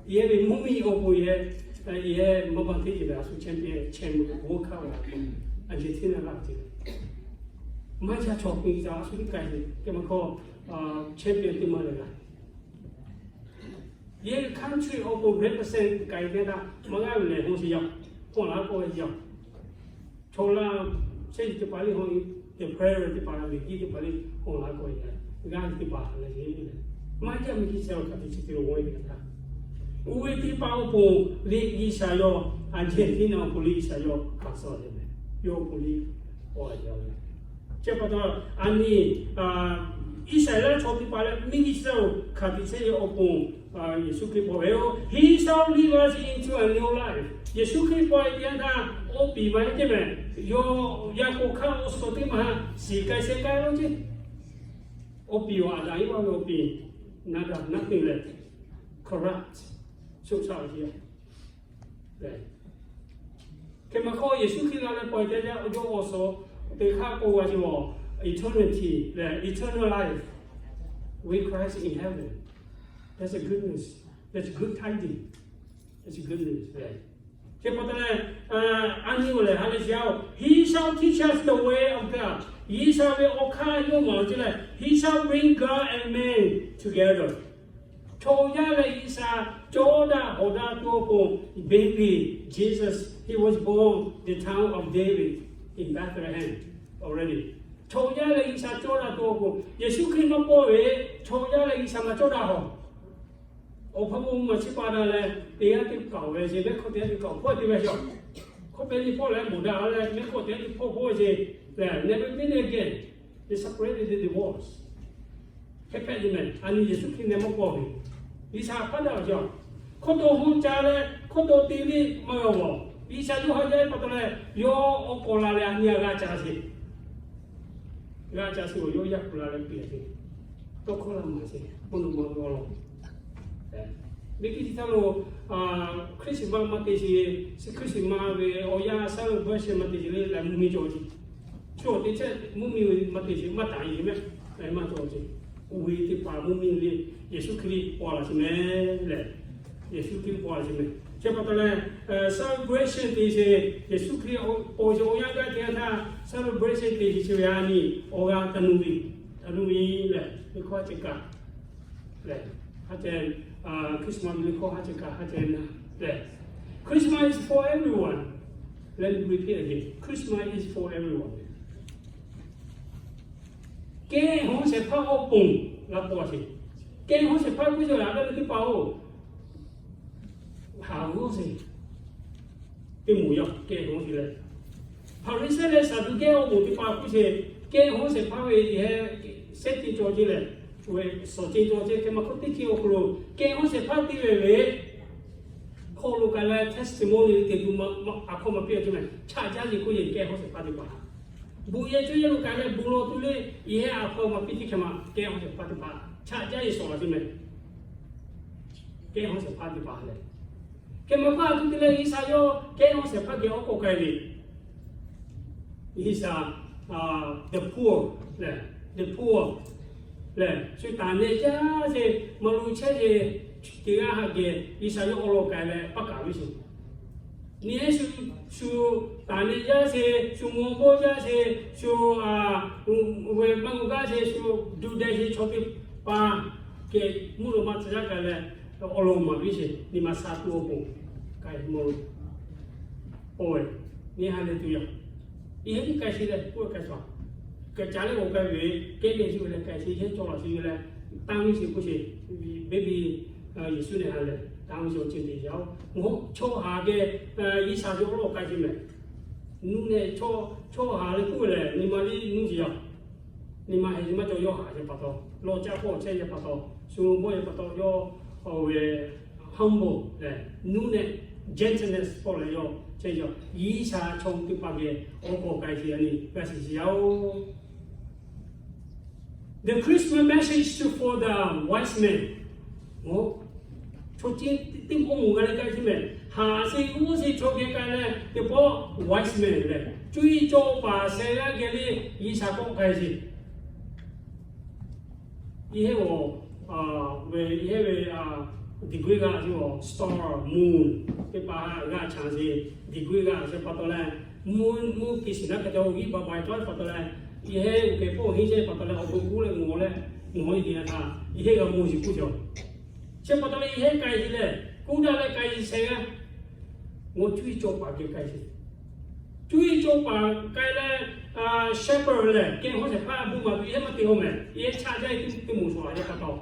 Yehˬ ve mvuhˇmiˬ awˬ pon yehˬ, yehˬ maˇ baˬ teˇ yehˬ ve a shu champion, champion g'oˇ hkaˇ ve Argentina laˇ ce. Maˇ jaˇ chaw hk'e ca a shu teˇ k'ai ve, hk'e mehˍ hk'oˆ, champion teˇ maˇ leh g'a. Yehˬ ve country awˬ pon represent k'ai ve htaˇ maˇ g'aˇ ve lehˬ hawˇ sheˍ yaˇ, hawˇ laˇ k'oˆ ve yaˇ. Chaw laˇ, chehˇ teˇ hpaˍ liˇ hawˇ, the prayer teˇ hpaˍ, liꞈ jiˇ teˇ hpaˍ liˇ hawˇ laˇ k'oˆ ve yaˇ, g'aˇ ve teˇ hpaˍ lehˬ le. Maˇ jaˇ miˬguiˬ chi htaˇ lo hk'aˬ hk'e chi te lo g'aw ve htaˇ, oˇ ve teˇ hpaˍ awˬ pon liˇ G'uiˬsha yawˇ a jehˬ tiˉ naˇ awˬ pon liˇ G'uiˬsha yawˇ hkanˍ suh ve mehˍ. Yawˇ awˬ pon liˇ awˬ a jaˇ ve. Chi pa taw, a nyi, Iˉsaˍreˍlaˆ chaw teˇ hpaˍ leh miˬguiˬ chi htaˇ lo hk'aˬ hk'e chehˇ ve awˬ pon, Yeˍsuˆ Hkriꞈ paw ve yoˬ. He shall lead us into a new life. Yeˍsuˆ Hkriꞈ paw ve teˇ yanˇ htaˇ, awˬ piˍ maˇ heˆ ceˇ mehˍ. Yawˇ yaˇ k'o hk'aˇ awˬ suhˍ teˇ maˇ ha shiˍ k'ai sheh k'ai lo ceˇ. Awˬ piˍ awˬ Aˍdanˍ Iˉvaˆ ve awˬ piˍ, nada, nothing leh, corrupt, shoˆ shaˆ ve teˇ yanˇ. Hk'e mehˍ hk'oˆ Yeˍsuˆ Hkriꞈ la leh paw e teˇ yanˇ, yawˇ awˬ suhˍ teˇ hk'aˇ k'oˆ g'a ce, eternity leh eternal life with Christ in heaven. That's a good news. That's a good tidings. That's a good news. Hk'e pa taw leh, a nyi-oˬ lehˬ, ha lehˬ chi a-oˬ, He shall teach us the way of God. G'uiˬsha ve awˬ hk'aˇ yawˇ maˍ ce leh, He shall bring God and man together. Chaw yaˇ leh G'uiˬsha cawˇ daꞈ hawˍ daꞈ tuˬ awˬ pon, baby Jesus, he was born the town of David in Bethlehem already. Chaw yaˇ leh G'uiˬsha cawˇ daꞈ tuˬ awˬ pon, Yeˍsuˆ Hkriꞈ maˇ paw ve, chaw yaˇ leh G'uiˬsha maˇ cawˇ daꞈ hawˍ. Awˬ hpawˇ maˇ maˇ chi pa daꞈ leh, teˇ g'aˇ teˇ kaoˍ ve ce, mehˆ hk'awˇ teˇ g'aˇ teˇ kaoˍ hpawˇ teˇ ve yaˇ, hk'awˇ pehˇ teˇ hpawˇ leh moˍ daꞈ leh mehˆ hk'awˇ teˇ g'aˇ teˇ hpawˇ hpawˇ ve ce, leh never meet again, they separated, they divorced. Hk'e hpehꞈ ve mehˬ. A nyi Yeˍsuˆ Hkriꞈ neh maˇ k'awꞈ ve, G'uiˬsha hpaˇ daꞈ ve yaˇ, hkawˇ taw hawˇ ca leh hkawˇ taw te ve maˇ g'a g'awˬ. G'uiˬsha yawˇ ha yaˇ ve pa taw leh, yawˇ awˬ k'awꞈ la leh a nyi a g'a ca sheˍ. G'a ca sheˍ awˬ yawˇ yaˇ kuˬ la leh piˇ a sheˍ. Tawˇ hkawˇ laˇ maˍ sheˍ, k'oˆ lo maˇ g'a law. Miˬguiˬ chi htaˇ lo, Christmas maˇ te sheˍ, Christmas ve awˬ yanˇ celebration maˇ te sheˍ le, laiˬ mvuhˇ miˬ cawˬ ce. Shu awˬ te chehˇ mvuhˇ miˬ maˇ te sheˍ, maˇ taˍ yeˬ mehˆ, laiˬ maˇ cawˬ ce. Uiˍ ve teˇ hpaˍ mvuhˇ miˬ le, Yeˍsuˆ Hkriꞈ paw laˬ sheˍ mehˍ leh, Yeˍsuˆ Hkriꞈ paw laˬ sheˍ mehˍ. Chi pa taw leh, celebration te sheˍ, Yeˍsuˆ Hkriꞈ paw sheˍ awˬ yanˇ gaˇ te yanˇ htaˇ celebration te sheˍ chi ve a nyi, awˬ g'aˇ taˍ nuˇ ve, taˍ nuˇ ve lehˬ, ve hkawˇ ha ceh kaꞈ lehˬ, ha ceh, Christmas ve hkawˇ ha ceh kaꞈ ha ceh na lehˬ, Christmas is for everyone. Let me repeat again. Christmas is for everyone. Kehˬ hawˉ shehˍ hpaˇ awˬ pon g'a paw sheˍ. Kehˬ hawˉ shehˍ hpaˇ k'oˆ ve laˬ ve teˇ hpaˍ-oˬ, haˍ g'awˇ sheˍ. Teˇ moˍ yaˇ kehˬ hawˉ sheˍ leh, Hpaˍriˍsehˇ leh Saˍduˆkehˇ awˬ moˍ teˇ hpaˍ k'oˆ sheˍ, kehˬ hawˉ shehˍ hpaˇ ve yehˬ heh shehˉ ce cawˬ ce lehˬ, ve suhˍ ce cawˬ ce hk'e maˇ hk'oˆ teˇ hkiˇ awˬ hk'aw lo kehˬ hawˉ shehˍ hpaˇ teˇ ve ve hk'aw lo kaꞈ leh testimony te tuˬ a hkawˇ maˇ piˇ a ce mehˍ. Chaꞈ jaˇ yeˬ k'oˆ yeˬ kehˬ hawˉ shehˍ hpaˇ teˇ hpaˍ, bon yehˬ cuˇ yehˬ lo kaꞈ leh bon lawˬ tuˬ le, yehˬ heh a hkawˇ maˇ piˇ teˇ hkeh maˇ kehˬ hawˉ shehˍ hpaˇ teˇ hpaˍ chaꞈ jaˇ yeˬ shawˍ laˬ ce mehˍ. Kehˬ hawˉ shehˍ hpaˇ teˇ hpaˍ lehˬ, kehˬ maˇ hpaˇ tuˬ te leh G'uiˬsha yawˇ kehˬ hawˉ shehˍ hpaˇ geh awˬ k'awꞈ k'ai ve, G'uiˬsha, the poor lehˬ, the poor lehˬ, shu taˍ nehˆ jaˇ sheˍ, maˇ luˬ chehˇ sheˍ, teˇ g'aˇ haꞈ geh G'uiˬsha yawˇ awˬ lawn k'ai leh paˇ kaˍ ve sheˍ. Nyi heˆ shu, shu taˍ nehˆ jaˇ sheˍ, shu mawˬ bawˆ jaˇ sheˍ, shu ve maˇ g'uˇ gaˇ sheˍ, shu duˬ deh sheˍ chaw teˇ hpaˍ geh mvuhˇ naw ma tcuh yaˇ k'ai leh, awˬ lawn maˍ ve sheˍ. Nyi ma sha tuˬ awˬ pon k'ai mawˬ lo paw ve, nyi ha leh tuˬ yaˇ, yehˬ heh tiˉ k'ai sheˍ leh k'oˆ k'ai sha, kaꞈ ca leh g'awˬ k'ai ve, kehˉ leh yuˬ leh k'ai sheˍ, yehˬ cawˬ laˬ sheˍ leh, tanˇ ve sheˍ k'oˆ sheˍ, baby, Yeˍsuˆ nehˬ ha lehˬ tanˇ ve sheˍ awˬ ceuˬ te yaˇ-oˬ. Chaw haˍ geh G'uiˬsha ve awˬ lawn k'ai sheˍ mehˍ. Nuˇ nehˬ chaw haˍ leh k'oˆ ve lehˬ, nyi ma liˇ nuˇ sheˍ yaˇ, nyi ma heh maˇ cawˬ yawˇ haˍ yaˇ pa taw, lawˬ caˇ hpawˇ chehˇ yaˇ pa taw, shu bawˆ yaˇ pa taw yawˇ, awˬ ve humble lehˬ, nuˇ nehˬ gentleness pawˆ leh yawˇ chehˇ yaˇ. G'uiˬsha chaw teˇ hpaˍ geh awˬ k'awꞈ k'ai sheˍ yaˇ nyi g'a shiˍ sheˍ yaˇ-oˬ. The Christmas message to, for the wise men. Chaw ceh teˇ moˍ g'a leh k'ai sheˍ mehˍ. Haˍ sheˍ g'uˇ sheˍ chaw geh k'ai leh teˇ pawˆ wise men lehˬ, cuˇ yiˍ cawˇ paˍ sheh g'aˇ geh le G'uiˬsha k'awꞈ k'ai sheˍ. Yehˬ heh ve, yehˬ heh ve degree g'a sheˍ, star, moon teˇ hpaˍ g'a chanˇ sheˍ, degree g'a sheˍ pa taw leh, moon, moon keh shiˍ naˉ hk'e te awˬ g'euˆ ba ba tawˆ pa taw leh, yehˬ heh uˬ kehˬ hpawˇ henˇ sheˍ pa taw leh awˬ bon kuˉ leh ngawˬ leh, ngawˬ e teˇ yanˇ htaˇ yehˬ heh g'a mawˬ sheˍ k'oˆ sheˍ. Chi pa taw leh yehˬ heh k'ai sheˍ lehˬ, kuˇ daꞈ leh k'ai sheˍ sheh g'aˇ, ngawˬ cuˇ yiˍ cawˇ paˍ geh k'ai sheˍ. Cuˇ yiˍ cawˇ paˍ k'ai leh, shepherd lehˬ kehˬ hawˉ shehˍ hpaˇ bon maˍ tuˬ yehˬ heh maˇ te-o mehˍ. Yehˬ heh chaꞈ jaˇ e teˇ moˍ shawˍ laˬ yaˇ pa taw,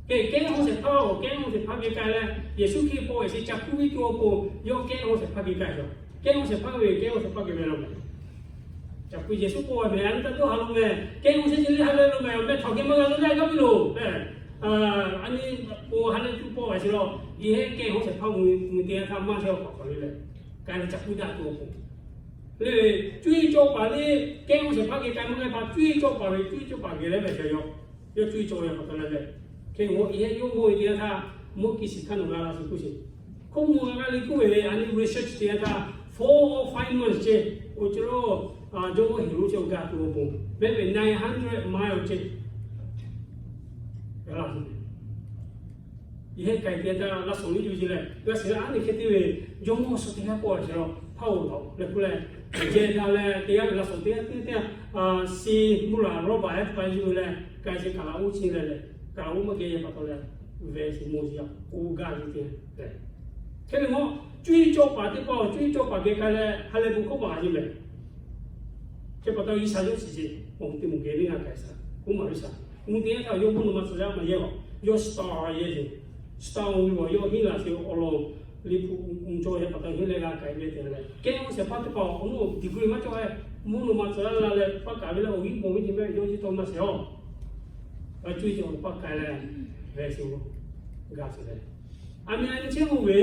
kehˬ kehˉ hawˉ shehˍ hpaˇ-oˬ, kehˉ hawˉ shehˍ hpaˇ geh k'ai leh, Yeˍsuˆ Hkriꞈ paw e sheˍ ca kuˇ ve tuˬ awˬ pon yawˇ kehˉ hawˉ shehˍ hpaˇ geh k'ai sheˍ. Kehˉ hawˉ shehˍ hpaˇ ve kehˉ hawˉ shehˍ hpaˇ geh ve la mehˍ. Ca kuˇ Yeˍsuˆ paw e mehˍ, a nyi taˇ dawˇ ha lo mehˍ, kehˉ hawˉ shehˍ hpaˇ geh le ha lehˬ lo mehˍ, awˬ meh htawnˍ geh maˇ g'a lo le gaˇ piˇ loˬ. A nyi paw ha lehˬ tuˬ paw a sheˍ law, yehˬ heh kehˉ hawˉ shehˍ hpaˇ mui te yanˇ htaˇ maˇ shehˍ awˬ hk'aw hk'aw le leh, k'ai leh ca kuˇ daꞈ tuˬ awˬ pon le, cuˇ yiˍ cawˇ paˍ le, kehˉ hawˉ shehˍ hpaˇ geh k'ai maˇ k'ai pa, cuˇ yiˍ cawˇ paˍ ve cuˇ yiˍ cawˇ paˍ geh leh mehˍ sheˍ yaˇ, yawˇ cuˇ yiˍ cawˇ ve pa taw leh leh, hk'e g'awˬ yehˬ heh yawˇ mawˬ e teˇ yanˇ htaˇ, mawˇ kehˬ shiˍ hkaˇ nawˬ g'a la sheˍ k'oˆ sheˍ. Hkawˇ mvuh g'a le k'oˆ ve le, a nyi research teˇ yanˇ htaˇ four or five months ce, awˬ ceuˬ lo jawˇmawˇ Heˍroˆ chehˇ awˬ g'a tuˬ awˬ pon, mehˆ ve nine hundred mile ce. Yehˬ heh k'ai teˇ yanˇ htaˇ laˇ shawˍ liˇ yuˬ ce leh, g'a shiˍ leh aˉ nyi hk'e te ve jawˇmawˇ suh teˇ g'aˇ pawˆ a sheˍ law, hpaˇ-oˬ, lawˬ leh k'oˆ leh, jehˬ daꞈ leh teˇ g'aˇ ve laˇ shawˍ teˇ g'aˇ teˇ yanˇ, si muˇ laˬ lawˇ baˬ ehˉ teˇ pa yuˬ leh, k'ai sheˍ kaˍ laꞈ oˇ chi leh leh, kaˍ laꞈ oˇ maˇ geh yaˇ pa taw leh, ve shiˍ mawˬ shiˍ yaˇ oˇ gaˇ yuˬ te leh, hk'e ve mawˇ cuˇ yiˍ cawˇ paˍ teˇ pawˆ, cuˇ yiˍ cawˇ paˍ geh k'ai leh ha lehˬ bon hkawˇ paˍ a yeˇ mehˍ. Hk'e pa taw G'uiˬsha yawˇ shiˍ ce, awˬ te moˍ geh le g'a k'ai shaˍ, oˇ maˍ ve shaˍ, mvuhˇ teˇ yanˇ htaˇ yawˇ mvuhˇ naw ma tcuh yaˇ maˇ yehˇ-oˬ, yawˇ star a yeˇ ce. Star Wars ve awˬ yawˇ hinˉ laˬ sheˍ awˬ lawn, Liꞈ hpu mvuh cawˇ ve pa taw hinˉ leh g'a k'ai ve te leh, kehˉ oˇ shehˍ hpaˇ teˇ hpaˍ awˬ nuˇ degree maˇ cawˬ-e, mvuhˇ naw ma tcuh laˇ leh paˇ kaˍ ve leh awˬ g'inˉ bon ve te mehˆ yawˇ chi taw maˇ sheˍ-oˬ. Cuˇ yiˍ cawˬ paˇ k'ai leh, ve sheˍ-oˬ, g'a sheˍ leh, a mi a nyi chehˇ k'oˆ ve,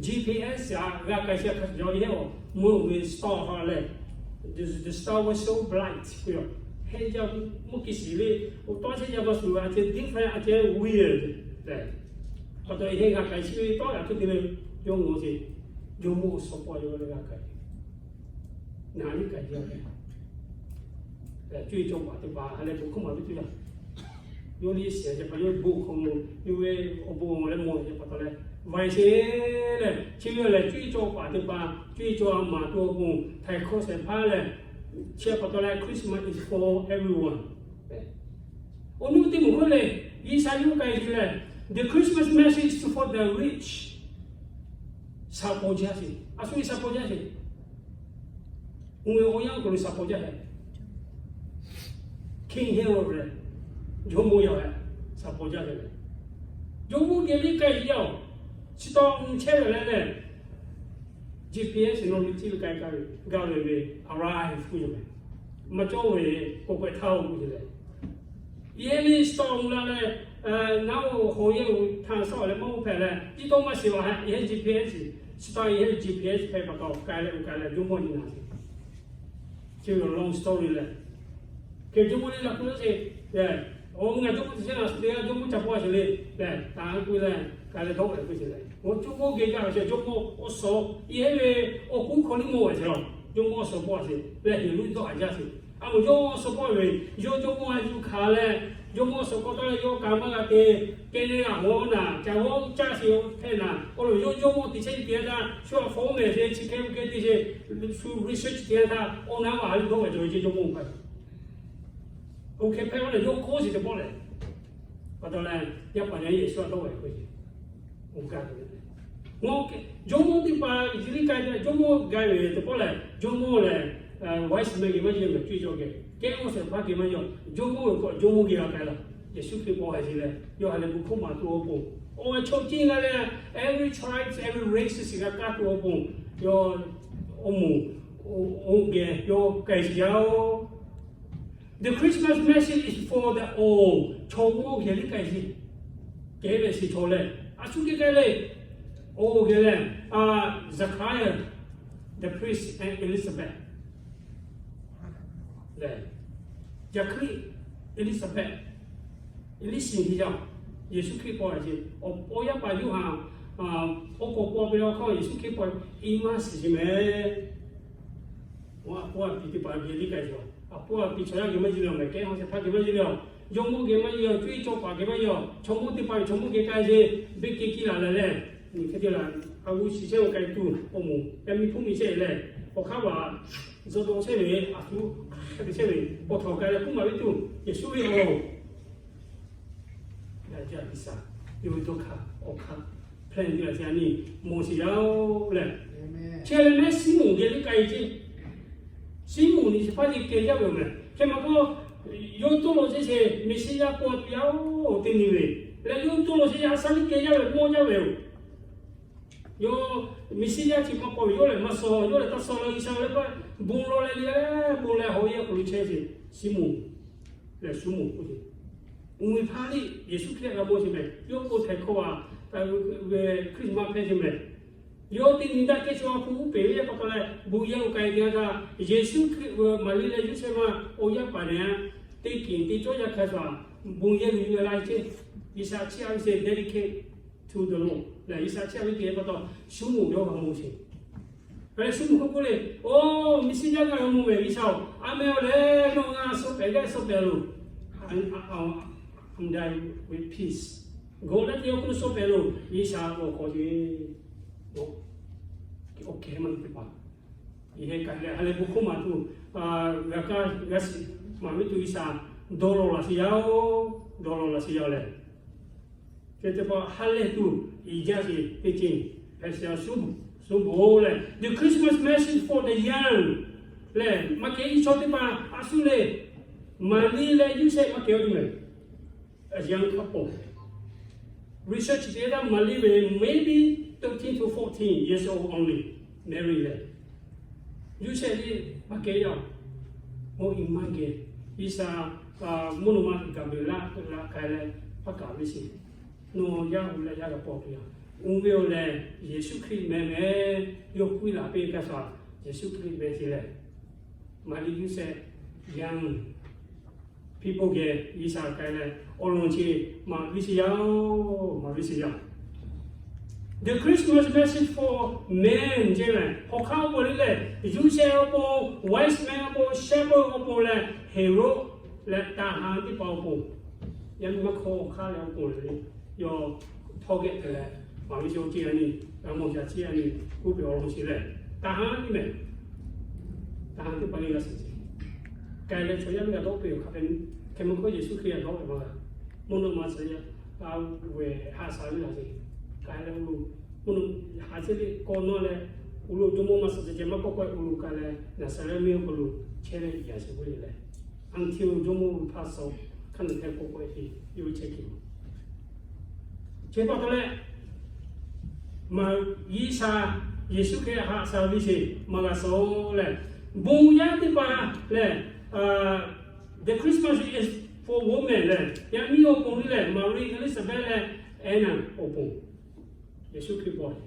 G P S a g'a k'ai sheˍ hk'a shuˍ yawˇ yehˇ-oˬ, mvuhˇ ve star ha leh, the star was so bright k'oˆ ve, heh yaˇ mvuhˇ kiˇ shiˍ ve, awˬ tawˇ chehˇ yaˇ maˇ shuˍ ve, a ceh different, a ceh weird leh, pa taw yehˇ g'a k'ai sheˍ ve tawˇ yaꞈ hk'aˇ te leh, yawˇ mawˬ sheˍ, jawˇmawˇ awˬ suhˍ pawˆ yawˇ leh g'a k'ai, ngaˬ liˇ k'ai jaˇ ve, cuˇ yiˍ cawˬ paˍ teˇ hpaˍ ha leh bon hkawˇ maˍ ve teˇ yanˇ, yawˇ liˇ shehˍ ceh pa yawˇ bon hkawˇ mawˬ yawˇ ve awˬ bon leh mawˬ ceh pa taw leh, vaiˬ sheˍ leh, chi ve lehˬ cuˇ yiˍ cawˬ paˍ teˇ hpaˍ, cuˇ yiˍ cawˬ a maˍ tuˬ awˬ pon htaiˍ hkawˇ shehˍ hpaˇ leh, chi pa taw leh Christmas is for everyone. Awˬ nuˇ teˇ moˍ hk'oˆ lehˬ, G'uiˬsha yawˇ k'ai ve lehˬ, the Christmas message is for the rich. Shaˍ pawˍ jaˇ sheˍ, a shu ve shaˍ pawˍ jaˇ sheˍ. Oˇ ve awˬ yanˇ k'o lo shaˍ pawˍ jaˇ sheˍ. King Herod lehˬ, jawˇmawˇ yaˇ leh shaˍ pawˍ jaˇ sheˍ leh, jawˇmawˇ geh liˇ k'ai yaˇ-oˬ, chi taw mvuh chehˇ ve leh leh, G P S nawˬ ve ciˇ ve k'ai k'ai ve gaˇ ve ve, arrive k'oˆ ve, maˇ cawˇ ve k'oˆ k'ai htaˇ-oˬ k'oˆ ve leh, yehˇ ve star la leh, naˉ-oˬ hawˬ yehˇ-oˬ htaˇ sawˉ leh maˇ oˇ hpehꞈ leh, tiˉ tawˇ maˇ shiˍ-a hehꞈ, yehˇ G P S, chi taw yehˇ G P S hpehꞈ pa taw k'ai leh oˇ k'ai leh jawˇmawˇ nyi naˍ sheˍ. Chi ve long story leh, hk'e jawˇmawˇ liˇ la k'oˆ laˇ sheˍ leh, oˇ ngaˬ jawˇmawˇ teˇ chehˇ la shu te yaˇ jawˇmawˇ ca paw sheˍ le leh, taˍ k'oˆ leh, k'ai leh dawˇ-e k'oˆ sheˍ leh, awˬ jawˇmawˇ geh gaˇ ve sheˍ jawˇmawˇ awˬ suhˍ yehˇ ve awˬ kuˉ hk'aw liˇ mawˬ ve sheˍ lawˬ, jawˇmawˇ awˬ suhˍ paw sheˍ leh heˍ luˇ dawˇ-a jaˇ sheˍ. A moˍ yawˇ awˬ suhˍ paw ve, yawˇ jawˇmawˇ a yuˬ hkanˍ leh, jawˇmawˇ awˬ suhˍ paw taw leh yawˇ kaꞈ maˇ g'a te, kehˬ leh g'a mawˬ naˍ, ca g'awˇ caˇ sheˍ hpehꞈ naˍ, awˬ lawn yawˇ jawˇmawˇ teˇ chehˇ te yaˇ htaˇ shu a fawˉ mehˍ sheˍ, chi hk'e ve kehˬ te sheˍ, shu research te yaˇ htaˇ awˬ naˉ g'a ha liˇ dawˇ ve cawˬ ve ceh jawˇmawˇ hk'a oˇ hk'e hpehꞈ-a leh yawˇ kawˇ sheˍ teˇ pawˆ lehˬ, pa taw leh, yaˇ paˍ yaˇ Yeˍsuˆ a dawˇ ve k'o, oˇ gaˇ ve, jawˇmawˇ teˇ hpaˍ liˇ k'ai ve jawˇmawˇ gaˇ ve teˇ pawˆ lehˬ, jawˇmawˇ lehˬ, wise men geh maˇ yaw, cuˇ yiˍ cawˬ geh, kehˉ oˇ shehˍ hpaˇ geh maˇ yaw, jawˇmawˇ ve k'o jawˇmawˇ geh g'a k'ai laˇ. Yeˍsuˆ Hkriꞈ paw ha sheˍ leh yawˇ ha leh bon hkawˇ maˍ tuˬ awˬ pon, awˬ chaw ceh g'a leh, every tribe, every race shiˍ g'a kaˇ tuˬ awˬ pon, yawˇ awˬ moˍ oˇ geh yawˇ k'ai sheˍ yaˇ-oˬ. The Christmas message is for the old. Chaw mawˇ geh liˇ k'ai sheˍ. Kehˉ ve shiˍ chaw leh, a shu geh k'ai leh, oˇ geh leh, Zechariah, the priest, and Elizabeth lehˬ, Zechariah, Elizabeth, Elizabeth yaˇ, Yeˍsuˆ Hkriꞈ paw sheˍ, awˬ yaˇ paˍ Yoˇhanˬ, awˬ k'awꞈ paw ve awˬ hk'aw Yeˍsuˆ Hkriꞈ paw, i maˇ shiˍ sheˍ mehˍ. Awˬ a pawˇ a piˍ teˇ hpaˍ geh liˇ k'ai sheˍ. A pawˇ a piˍ chaw yaˇ geh maˇ ji le, mehˍ kehˉ awˬ shehˍ hpaˇ geh maˇ ji le, jawˇmawˇ geh maˇ ji le, cuˇ yiˍ cawˬ paˍ geh maˇ ji le, chaw mawˇ teˇ hpaˍ ve chaw mawˇ geh k'ai sheˍ, beˇ keh kiˇ laˬ leh lehˬ, nyi hk'e te laˬ, a g'uˇ shiˍ chehˇ-oˬ k'ai tuˬ awˬ moˍ, yaˇ miˇ hpuˇ miˬ chehˇ lehˬ, awˬ hk'aˇ baˬ zuhꞈ dawˬ chehˇ ve, a tuˬ hk'a te chehˇ ve, awˬ htawnˍ k'ai leh k'oˆ maˍ ve tuˬ, Yeˍsuˆ ve awˬ lawn, yaˇ jaˇ G'uiˬsha, yawˇ ve dawˇ hk'aˇ awˬ hk'aˇ, plan te laˬ ce a nyi mawˬ sheˍ yaˇ-oˬ lehˬ, chi lehˬ mehˉ Siˉmonˍ geh liˇ k'ai ceˇ. Siˉmonˍ nyi chi hpaˇ ce keh jaˇ ve yoˬ mehˍ. Hk'e maˇ k'o, yawˇ toˇ law chehˇ sheˍ, Meˍsiˉyaꞈ paw tuˬ yaˇ-oˬ teˇ nyi ve leh, yawˇ toˇ law chehˇ yaˇ a shaˉ liˇ keh jaˇ ve mawˇ jaˇ ve yoˬ. Yawˇ Meˍsiˉyaꞈ chi maˇ paw ve, yawˇ lehˬ maˇ suh, yawˇ lehˬ taˇ suh la G'uiˬsha leh, bon law leh le, bon leh hawˬ yehˇ k'oꞈ lo chehˇ sheˍ. Siˉmonˍ lehˬ, Suˉmonˍ k'oˆ ve, uˇ ve hpaˇ liˇ Yeˍsuˆ Hkriꞈ g'a mawˇ sheˍ mehˍ. Yawˇ k'o htaiˍ hkawˇ a, Christmas hpehˇ sheˍ mehˍ. Yawˇ teˇ nyi daꞈ kehˉ chaw a hpu uˉ peˍ ve pa taw leh, bon yehˇ lo k'ai te g'a htaˇ, Yeˍsuˆ Hkriꞈ ve Maˍriˆ leh Yoˇsehꞈ ma awˬ yaˇ paˍ nehˬ, teˇ keˍ teˇ cawˇ yaˇ hk'a shuˍ, bon yehˇ lo yuˬ la ceˇ. G'uiˬsha chiˇ a ve sheˍ, dedicate to the Lord lehˬ, G'uiˬsha chiˇ a ve teˇ pa taw, Suˉmonˍ yawˇ g'a mawˇ sheˍ. Leh Suˉmonˍ k'oˆ k'oˆ le, Oˬ, Meˍsiˉyaꞈ g'a mawˇ mehˍ G'uiˬsha-oˬ, a meh-oˬ leh nawˬ ngaˬ suh pehˍ leh suh pehˍ loˬ. I'm dying with peace. Gawˬ leh teˇ yawˇ k'oˆ suh pehˍ loˬ, G'uiˬsha g'a k'awꞈ te. Awˬ kehˉ maˇ teˇ hpaˍ, yehˇ k'ai leh ha leh bon hkawˇ maˍ tuˬ, g'a kaˇ g'a shiˍ maˍ ve tuˬ G'uiˬsha dawˇ law laˬ sheˍ yaˇ-oˬ, dawˇ law laˬ sheˍ yaˇ lehˬ, hk'e te pa ha lehˬ tuˬ i jaˇ sheˍ teˇ ceuˬ, hpehꞈ sheˍ a Suˉmonˍ lehˬ, the Christmas message for the young lehˬ, maˇ kehˬ nyi chaw teˇ hpaˍ a shu le, Maˍriˆ leh Yoˇsehꞈ maˇ kehˬ-oˬ tuˬ mehˍ, a young couple. research te yaˇ htaˇ Maˍriˆ ve maybe thirteen to fourteen years old only, Mary lehˬ. Yoˇsehꞈ liˇ maˇ kehˉ yaˇ, mawˇ i maˇ geh, G'uiˬsha mvuhˇ naw ma Gaˍbreˍlaˆ la k'ai leh, paˇ kaꞈ ve sheˍ, nawˬ yaˇ hu leh yaˇ g'a paw tuˬ yaˇ, uˇ ve awˬ lehˬ Yeˍsuˆ Hkriꞈ meh meh, yawˇ k'oˆ laˬ piˇ kaꞈ shaˍ, Yeˍsuˆ Hkriꞈ meh sheˍ lehˬ, Maˍriˆ Yoˇsehꞈ, young people geh G'uiˬsha k'ai leh awˬ lawn chi maˍ viˉ sheˍ yaˇ-oˬ, maˍ viˉ sheˍ yaˇ. The Christmas message for men ceˇ lehˬ, hk'aw hk'aˇ awˬ pon lehˬ, Yoˇsehꞈ awˬ pon, wise men awˬ pon, shepherd awˬ pon leh, Heˍroˆ leh taˍ ha teˇ hpaˍ awˬ pon, yaˇ miˇ maˇ hkawˇ hk'aˇ leh awˬ pon lehˬ, yawˇ htawˇ geh te leh, maˍ viˉ sheˍ ceˇ a nyi, g'a mawˬ jaˇ ceˇ a nyi, k'oˆ piˇ awˬ lawn chi lehˬ, taˍ ha teˇ mehˍ, taˍ ha teˇ hpaˍ lehˬ g'a shiˍ ceˇ. K'ai leh chaw yaˇ miˇ g'a dawˆ piˇ-oˬ hk'a hk'e, hk'e mvuh hkawˇ Yeˍsuˆ Hkriꞈ g'a dawˆ ve maˇ g'a, mvuhˇ naw ma tcuh yaˇ, a vehˬ haꞈ shaˍ ve laˬ ceˇ. K'ai leh uˇ lo, mvuhˇ naw, haꞈ ceˇ ve k'awꞈ nawˇ leh, uˇ lo jawˇmawˇ maˇ suh ceh ceh maˇ kawˆ kawˆ uˇ lo k'ai leh Naˍzaˍrehˆ mvuhˇmiˬ awˬ hk'aw lo chehˇ leh yaꞈ sheˍ k'oˆ ve lehˬ, anˇ htiˇ lo jawˇmawˇ lo hpaˇ suh, hk'aˇ naˬ hk'e k'awꞈ k'awꞈ e te yawˇ chehˇ kuiˬ. Chi pa taw leh, maˍ G'uiˬsha, Yeˍsuˆ Hkriꞈ haꞈ shaˍ ve sheˍ maˇ g'a suh leh, bon yaˇ teˇ hpaˍ lehˬ, the Christmas is for women lehˬ, yaˇ miˇ awˬ pon lehˬ, Maˍriˆ, Eˇliˇsaˍbehˇ leh Anˇnaˬ awˬ pon, Yeˍsuˆ Hkriꞈ paw sheˍ,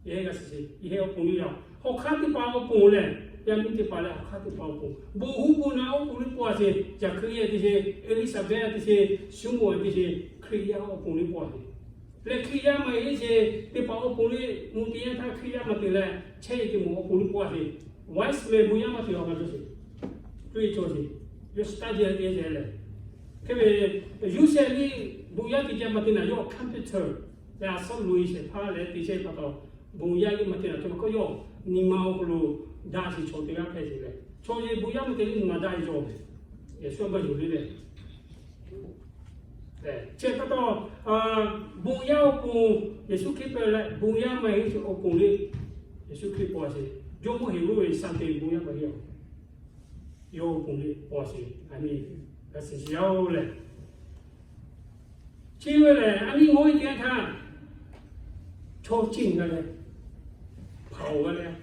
yehˇ g'a shiˍ sheˍ, yehˇ awˬ pon lehˬ yaˇ, hk'aw hk'aˇ teˇ hpaˍ awˬ pon lehˬ, yaˇ miˇ teˇ hpaˍ leh hk'aw hk'aˇ teˇ hpaˍ awˬ pon, bon huˉ bon naꞈ awˬ pon lehˬ paw sheˍ, Zaˍhkiˇyaꞈ teˇ sheˍ, Eˇliˇsaˍbehˇ teˇ sheˍ, Suˉmonˍ teˇ sheˍ, Hkriꞈ yaˇ awˬ pon lehˬ paw sheˍ. Leh Hkriꞈ yaˇ maˇ heˆ sheˍ teˇ hpaˍ awˬ pon lehˬ, mvuhˇ teˇ yanˇ htaˇ Hkriꞈ yaˇ maˇ te leh, chehˇ e teˇ moˍ awˬ pon lehˬ paw sheˍ. Wise men bon yaˇ maˇ te awˬ g'a cawˬ sheˍ, co e cawˬ sheˍ, yawˇ study te leh, hk'e ve, Yoˇsehꞈ liˇ bon yaˇ teˇ geh maˇ te naˍ, yawˇ computer leh a suhˉ loꞈ e shehˍ hpaˇ leh te chehˇ pa taw, bon yaˇ liˇ maˇ te naˍ, chaw hkawˇ yawˇ nyi ma awˬ hk'aw lo daꞈ sheˍ chaw teˇ g'aˇ hpehꞈ sheˍ leh, chaw yehˬ bon yaˇ maˇ te liˇ nyi ma daꞈ e cawˬ ve, yehˬ suhˉ baˇ yuˬ le leh, chi pa taw, bon yaˇ awˬ pon Yeˍsuˆ Hkriꞈ pehˬ leh, bon yaˇ maˇ heˆ sheˍ awˬ pon lehˬ, Yeˍsuˆ Hkriꞈ paw sheˍ. Jawˇmawˇ Heˍroˆ ve shaˍ te bon yaˇ maˇ heˆ, yawˇ awˬ pon lehˬ paw sheˍ. A nyi, g'a shiˍ shiˍ yaˇ-oˬ lehˬ, chi ve lehˬ a nyi ngaˬ hui teˇ yanˇ htaˇ, chaw ciˇ g'a leh, hpaˍ-oˬ g'a leh,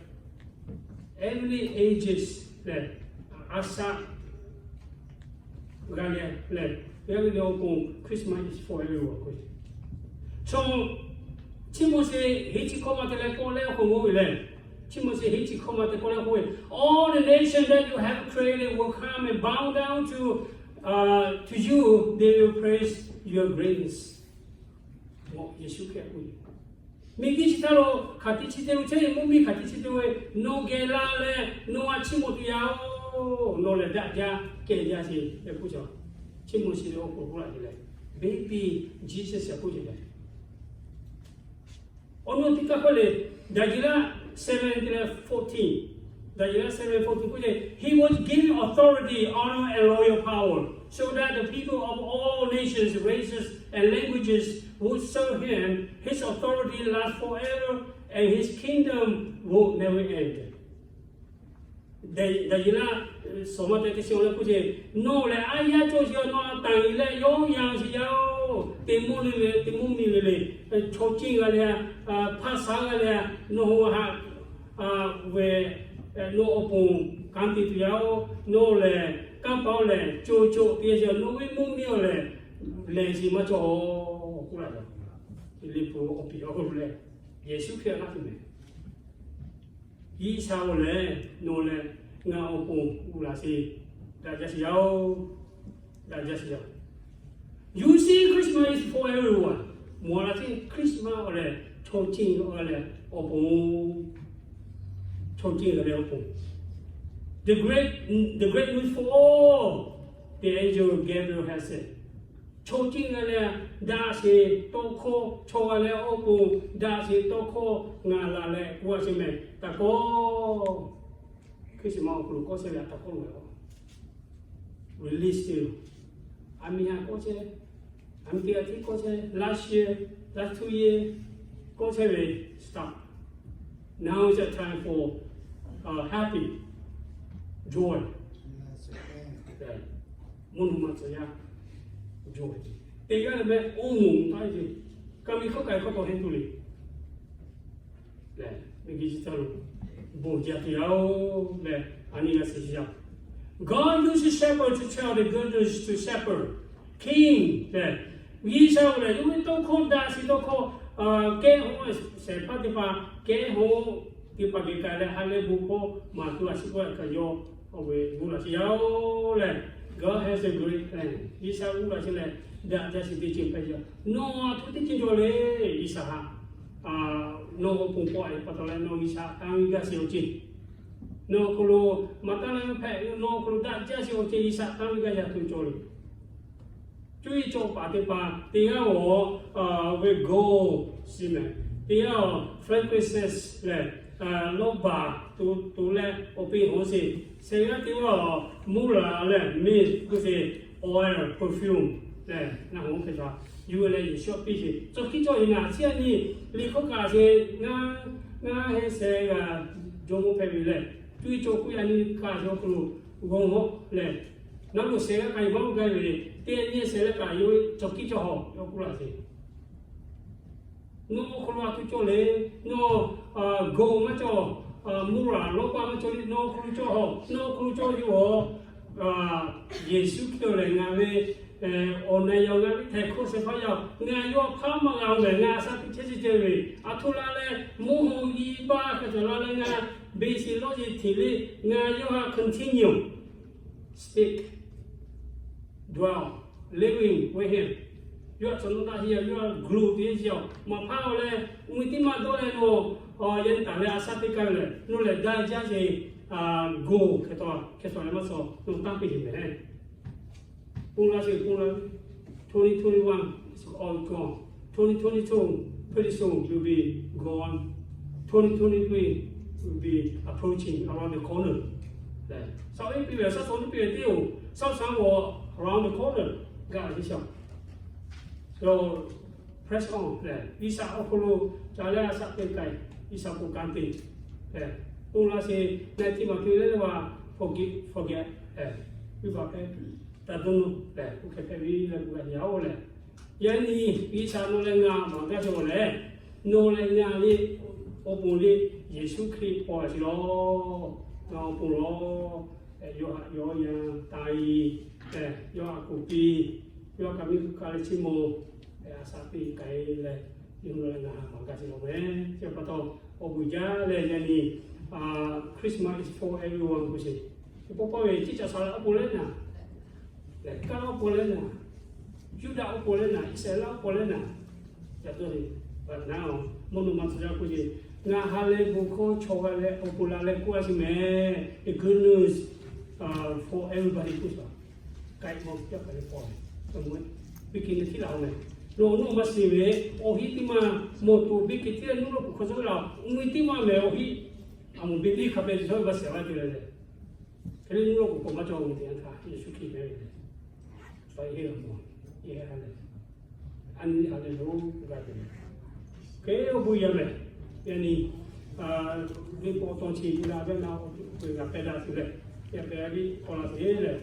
every ages lehˬ, a shaꞈ g'a leh lehˬ, g'a leh awˬ pon Christmas is for everyone k'oˆ ve, chaw, Tiˆmoˍseˍ henˇ chi hkawˇ maˇ te leh k'oˆ leh awˬ hk'aw lo ve lehˬ, Tiˆmoˍseˍ henˇ chi hkawˇ maˇ te k'oˆ leh k'oˆ ve, all the nations that you have created will come and bow down to, to you, they will praise your greatness. Yeˍsuˆ Hkriꞈ k'oˆ ve, miˬguiˬ chi htaˇ lo hk'aˬ tiꞈ chi te ve, chehˇ ve mvuhˇmiˬ hk'aˬ tiꞈ chi te ve, nawˬ geh la leh nawˬ a chiˇ mvuh tuˬ yaˇ-oˬ, nawˬ lehˬ daꞈ jaˇ kehˬ jaˇ sheˍ tehꞈ k'oˆ ve. Tiˆmoˍseˍ ve awˬ hk'aw lo k'oˆ laˇ ve lehˬ, baby Jesus k'oˆ ve lehˬ, awˬ nu teˇ kaˇ hkawˇ lehˬ, Daˍyeˍlaˆ seven leh fourteen, Daˍyeˍlaˆ seven fourteen k'oˆ ve, He was given authority, honor, and royal power, so that the people of all nations, races, and languages would serve him. His authority lasts forever, and his kingdom will never end. Daˍyeˍlaˆ suhˍ maˇ te teˇ chi awˬ leh k'oˆ ve, nawˬ lehˬ aˉ yaˇ cawˇ sheˍ, nawˬ a tanˬ e leh yawˇ yanˇ sheˍ yaˇ-oˬ, teˇ mvuhˇ le le, teˇ mvuhˇmiˬ le le, chaw ciˇ g'a leh, hpaˇ shaˉ g'a leh, nawˬ hui haꞈ ve, nawˬ awˬ pon kanˉ te tuˬ yaˇ-oˬ, nawˬ lehˬ kanˇ paˆ-oˬ lehˬ co co te sheˍ, nawˬ ve mvuhˇmiˬ-oˬ lehˬ lehˬ sheˍ maˇ cawˬ k'oˆ laˇ ve. Liꞈ hpu awˬ piˍ awˬ hk'aw lo lehˬ, Yeˍsuˆ Hkriꞈ laˇ tuˬ mehˍ. G'uiˬsha-oˬ lehˬ, nawˬ lehˬ ngaˬ awˬ pon uˬ laˬ sheˍ, daꞈ jaˇ sheˍ yaˇ-oˬ, daꞈ jaˇ sheˍ yaˇ-oˬ. You see, Christmas is for everyone. Mawˬ la teˇ Christmas-oˬ lehˬ, chaw ciˇ g'a leh awˬ pon, chaw ciˇ g'a leh awˬ pon, the great, the great news for all, the angel Gabriel has said. Chaw ciˇ g'a leh daꞈ sheˍ tawˇ hkawˇ, chaw g'a leh awˬ pon daꞈ sheˍ tawˇ hkawˇ ngaˬ laˬ leh k'oˆ a sheˍ mehˍ. Taꞈ kawˇ, Christmas awˬ hk'aw lo kawˆ chehˇ ve a taꞈ kawˇ lo release te-oˬ. A miˬ haꞈ kawˆ chehˇ, a miˬ teˇ g'aˇ tiˉ kawˆ chehˇ, last year, last two year kawˆ chehˇ ve, stop. Now is a time for happy, joy. Mvuhˇ naw ma tcuh yaˇ joy. Teˇ g'aˇ leh meh oˇ moˍ taˇ ve, Ka mi hkawˇ k'ai hkawˇ tawˇ henˇ tuˬ le. Lehˬ, miˬguiˬ chi htaˇ lo bon jaˇ tuˬ yaˇ-oˬ lehˬ, a nyi g'a shiˍ yaˇ. God uses shepherd to tell the good news to shepherd, king lehˬ, G'uiˬsha lehˬ yawˇ ve tawˇ hkawˇ daꞈ shiˍ tawˇ hkawˇ kehˉ hawˉ shehˍ hpaˇ teˇ hpaˍ kehˉ hawˉ teˇ hpaˍ geh k'ai leh ha lehˬ bon hkawˇ maˍ tuˬ a shu k'oˆ kaꞈ yawˇ awˬ ve g'uˇ laꞈ sheˍ yaˇ-oˬ lehˬ. God has a great plan. G'uiˬsha g'uˇ laꞈ sheˍ lehˬ, daꞈ jaˇ shiˍ teˇ ceuˬ hpehꞈ yaˇ. Nawˬ a htoꞈ teˇ ceuˬ cawˬ le, G'uiˬsha haꞈ nawˬ awˬ pon pawˆ-e pa taw leh nawˬ G'uiˬsha tanˇ ve gaˇ sheˍ awˬ ceuˬ, nawˬ awˬ hk'aw lo maˍ taˍ leh hpehꞈ, nawˬ awˬ hk'aw lo daꞈ jaˇ sheˍ awˬ ceuˬ G'uiˬsha tanˇ ve gaˇ yaˇ tuˬ cawˬ le. Cuˇ yiˍ cawˬ paˍ teˇ hpaˍ teˇ g'aˇ awˬ ve gold shiˍ mehˍ, teˇ g'aˇ awˬ frankincense lehˬ, lawˇbaˬ to leh awˬ piˇ hawˉ sheˍ. Shehˍ g'aˇ teˇ g'aˇ awˬ myrrh lehˬ myrrh k'oˆ sheˍ, oil, perfume lehˬ ngaˬ hawˉ hk'e htaꞈ yuˬ leh Yeˍsuˆ piˇ sheˍ. Cawˬ hkiˇ cawˬ yeˬ ngaˬ chi a nyi liꞈ hkawˇ kaꞈ sheˍ, ngaˇ heˆ shehˍ g'aˇ jawˇmawˇ hpehꞈ ve lehˬ, cuˇ yiˍ cawˬ k'oˆ a nyi kaꞈ sheˍ awˬ hk'aw lo g'awˬ hawˉ lehˬ, naˉ lo shehˍ g'aˇ k'ai maˇ g'aˇ ve, teˇ nyi shehˍ leh kaꞈ yawˇ cawˬ hkiˇ cawˬ hawˬ yawˇ k'oˆ laˇ sheˍ. Nawˬ awˬ hk'aw lo a htoꞈ cawˬ le, nawˬ gold maˇ cawˬ, myrrh lawˇbaˬ maˇ cawˬ le, nawˬ awˬ hk'aw lo cawˬ hawˬ, nawˬ awˬ hk'aw lo cawˬ ve awˬ Yeˍsuˆ Hkriꞈ lehˬ ngaˬ ve awˬ na yaˇ, ngaˬ ve htaiˍ hkawˇ shehˍ hpaˇ yaˇ, ngaˬ yawˇ hpaˇ maˇ g'a-oˬ mehˍ, ngaˬ a shaꞈ teꞈ chehˇ chi ceh ve, a htoꞈ la leh mvuhˇ haw nyi baˇ hk'a cawˬ la leh ngaˬ beˬ shiˍ lawˇ yeˬ hteꞈ le, ngaˬ yawˇ htaꞈ continue, stick, dwell, living with him. Yawˇ htaꞈ cawˬ nawˇ daꞈ heˆ yaˇ, yawˇ htaꞈ glue teˇ yanˇ chi yaˇ maˍ hpaˇ-oˬ leh, mvuhˇ miˬ teˇ maˇ dawˇ leh nawˬ yaˇ nyi taˍ leh a shaꞈ teꞈ kaˇ ve lehˬ, nawˬ lehˬ daꞈ jaˇ sheˍ, gold hk'e taw hk'e taw leh maˇ suh nawˬ tanˇ piˇ sheˍ mehˍ. Pon la sheˍ, pon la. Twenty twenty-one is all gone. Twenty twenty-two, pretty soon will be gone. Twenty twenty-three will be approaching around the corner. Shaˉ oˉ piˇ ve, shaˉ suh oˉ piˇ ve teˇ-oˬ, shaˉ sha-oˬ, around the corner. Gaˬ la teˇ shaˍ. So press on lehˬ, G'uiˬsha awˬ hk'aw lo ca leh a shaꞈ teꞈ k'ai, G'uiˬsha k'o kanˉ te lehˬ, pon la sheˍ, na tiˇ maˬ te leh leh wa, forget, forget lehˬ, viˇ baˬ hpehꞈ, taˇ dawˇ nawˇ lehˬ, oˇ hk'e hpehꞈ ve leh k'o g'a yaˇ-oˬ lehˬ, yaꞈ nyi G'uiˬsha nawˬ leh ngaˬ maˍ gaˇ cawˬ lehˬ, nawˬ leh ngaˬ le awˬ pon le Yeˍsuˆ Hkriꞈ paw a sheˍ lawˬ. Ngaˬ awˬ pon lawˬ, yawˇ haꞈ yawˇ yan ta i, yawˇ haꞈ kuˬ piˇ, yawˇ kaꞈ miˇ hk'aˇ leh chiˇ mvuh, a shaꞈ teꞈ k'ai leh, nawˬ leh ngaˬ maˍ gaˇ sheˍ lawˬ mehˍ. Chi pa taw, awˬ bon jaˇ leh yaꞈ nyi Christmas is for everyone k'oˆ sheˍ. Chi pa taw ve chi caꞈ shaˍ laꞈ awˬ pon leh naˍ, lehˬ kaˇ laˇ awˬ pon leh naˍ, Yuˇdaꞈ awˬ pon leh naˍ, Iˉsaˍreˍlaˆ awˬ pon leh naˍ, ca dawˇ le. But now, mvuhˇ naw ma tcuh yaˇ k'oˆ ve, ngaˬ ha lehˬ bon hkawˇ chaw g'a leh awˬ pon la leh k'oˆ a sheˍ mehˍ. The good news for everybody k'oˆ sheˍ. K'ai mawˬ yaˇ hk'aˬ leh paw, biˇ kehˬ nyi htiˉ laˬ-oˬ mehˍ. Nawˬ awˬ nuˇ maˇ shiˍ ve, awˬ hiˉ teˇ maˇ mawˬ tuˬ biˇ kehˬ htiˉ nuˇ lo k'oˍ hk'aw tcuh laˬ, mvuhˇ miˬ teˇ maˇ mehˍ awˬ hiˉ. A moˍ biˇ biˇ hk'a pehꞈ te chaw ve maˇ shehˍ laˇ te leh lehˬ, hk'e le nuˇ lo k'oˍ k'oˍ maˇ cawˬ ve teˇ yanˇ htaˇ Yeˍsuˆ Hkriꞈ mehˍ ve lehˬ, a yeˬ ha lehˬ, a nyi ha lehˬ lo g'a te leh, hk'e awˬ bon yaˇ mehˍ. Yaꞈ nyi venˇ paw taw chi la ve na, awˬ hk'aw lo g'a pehˬ daꞈ tuˬ lehˬ, yaˇ pehˬ a viˉ k'aw la te lehˬ,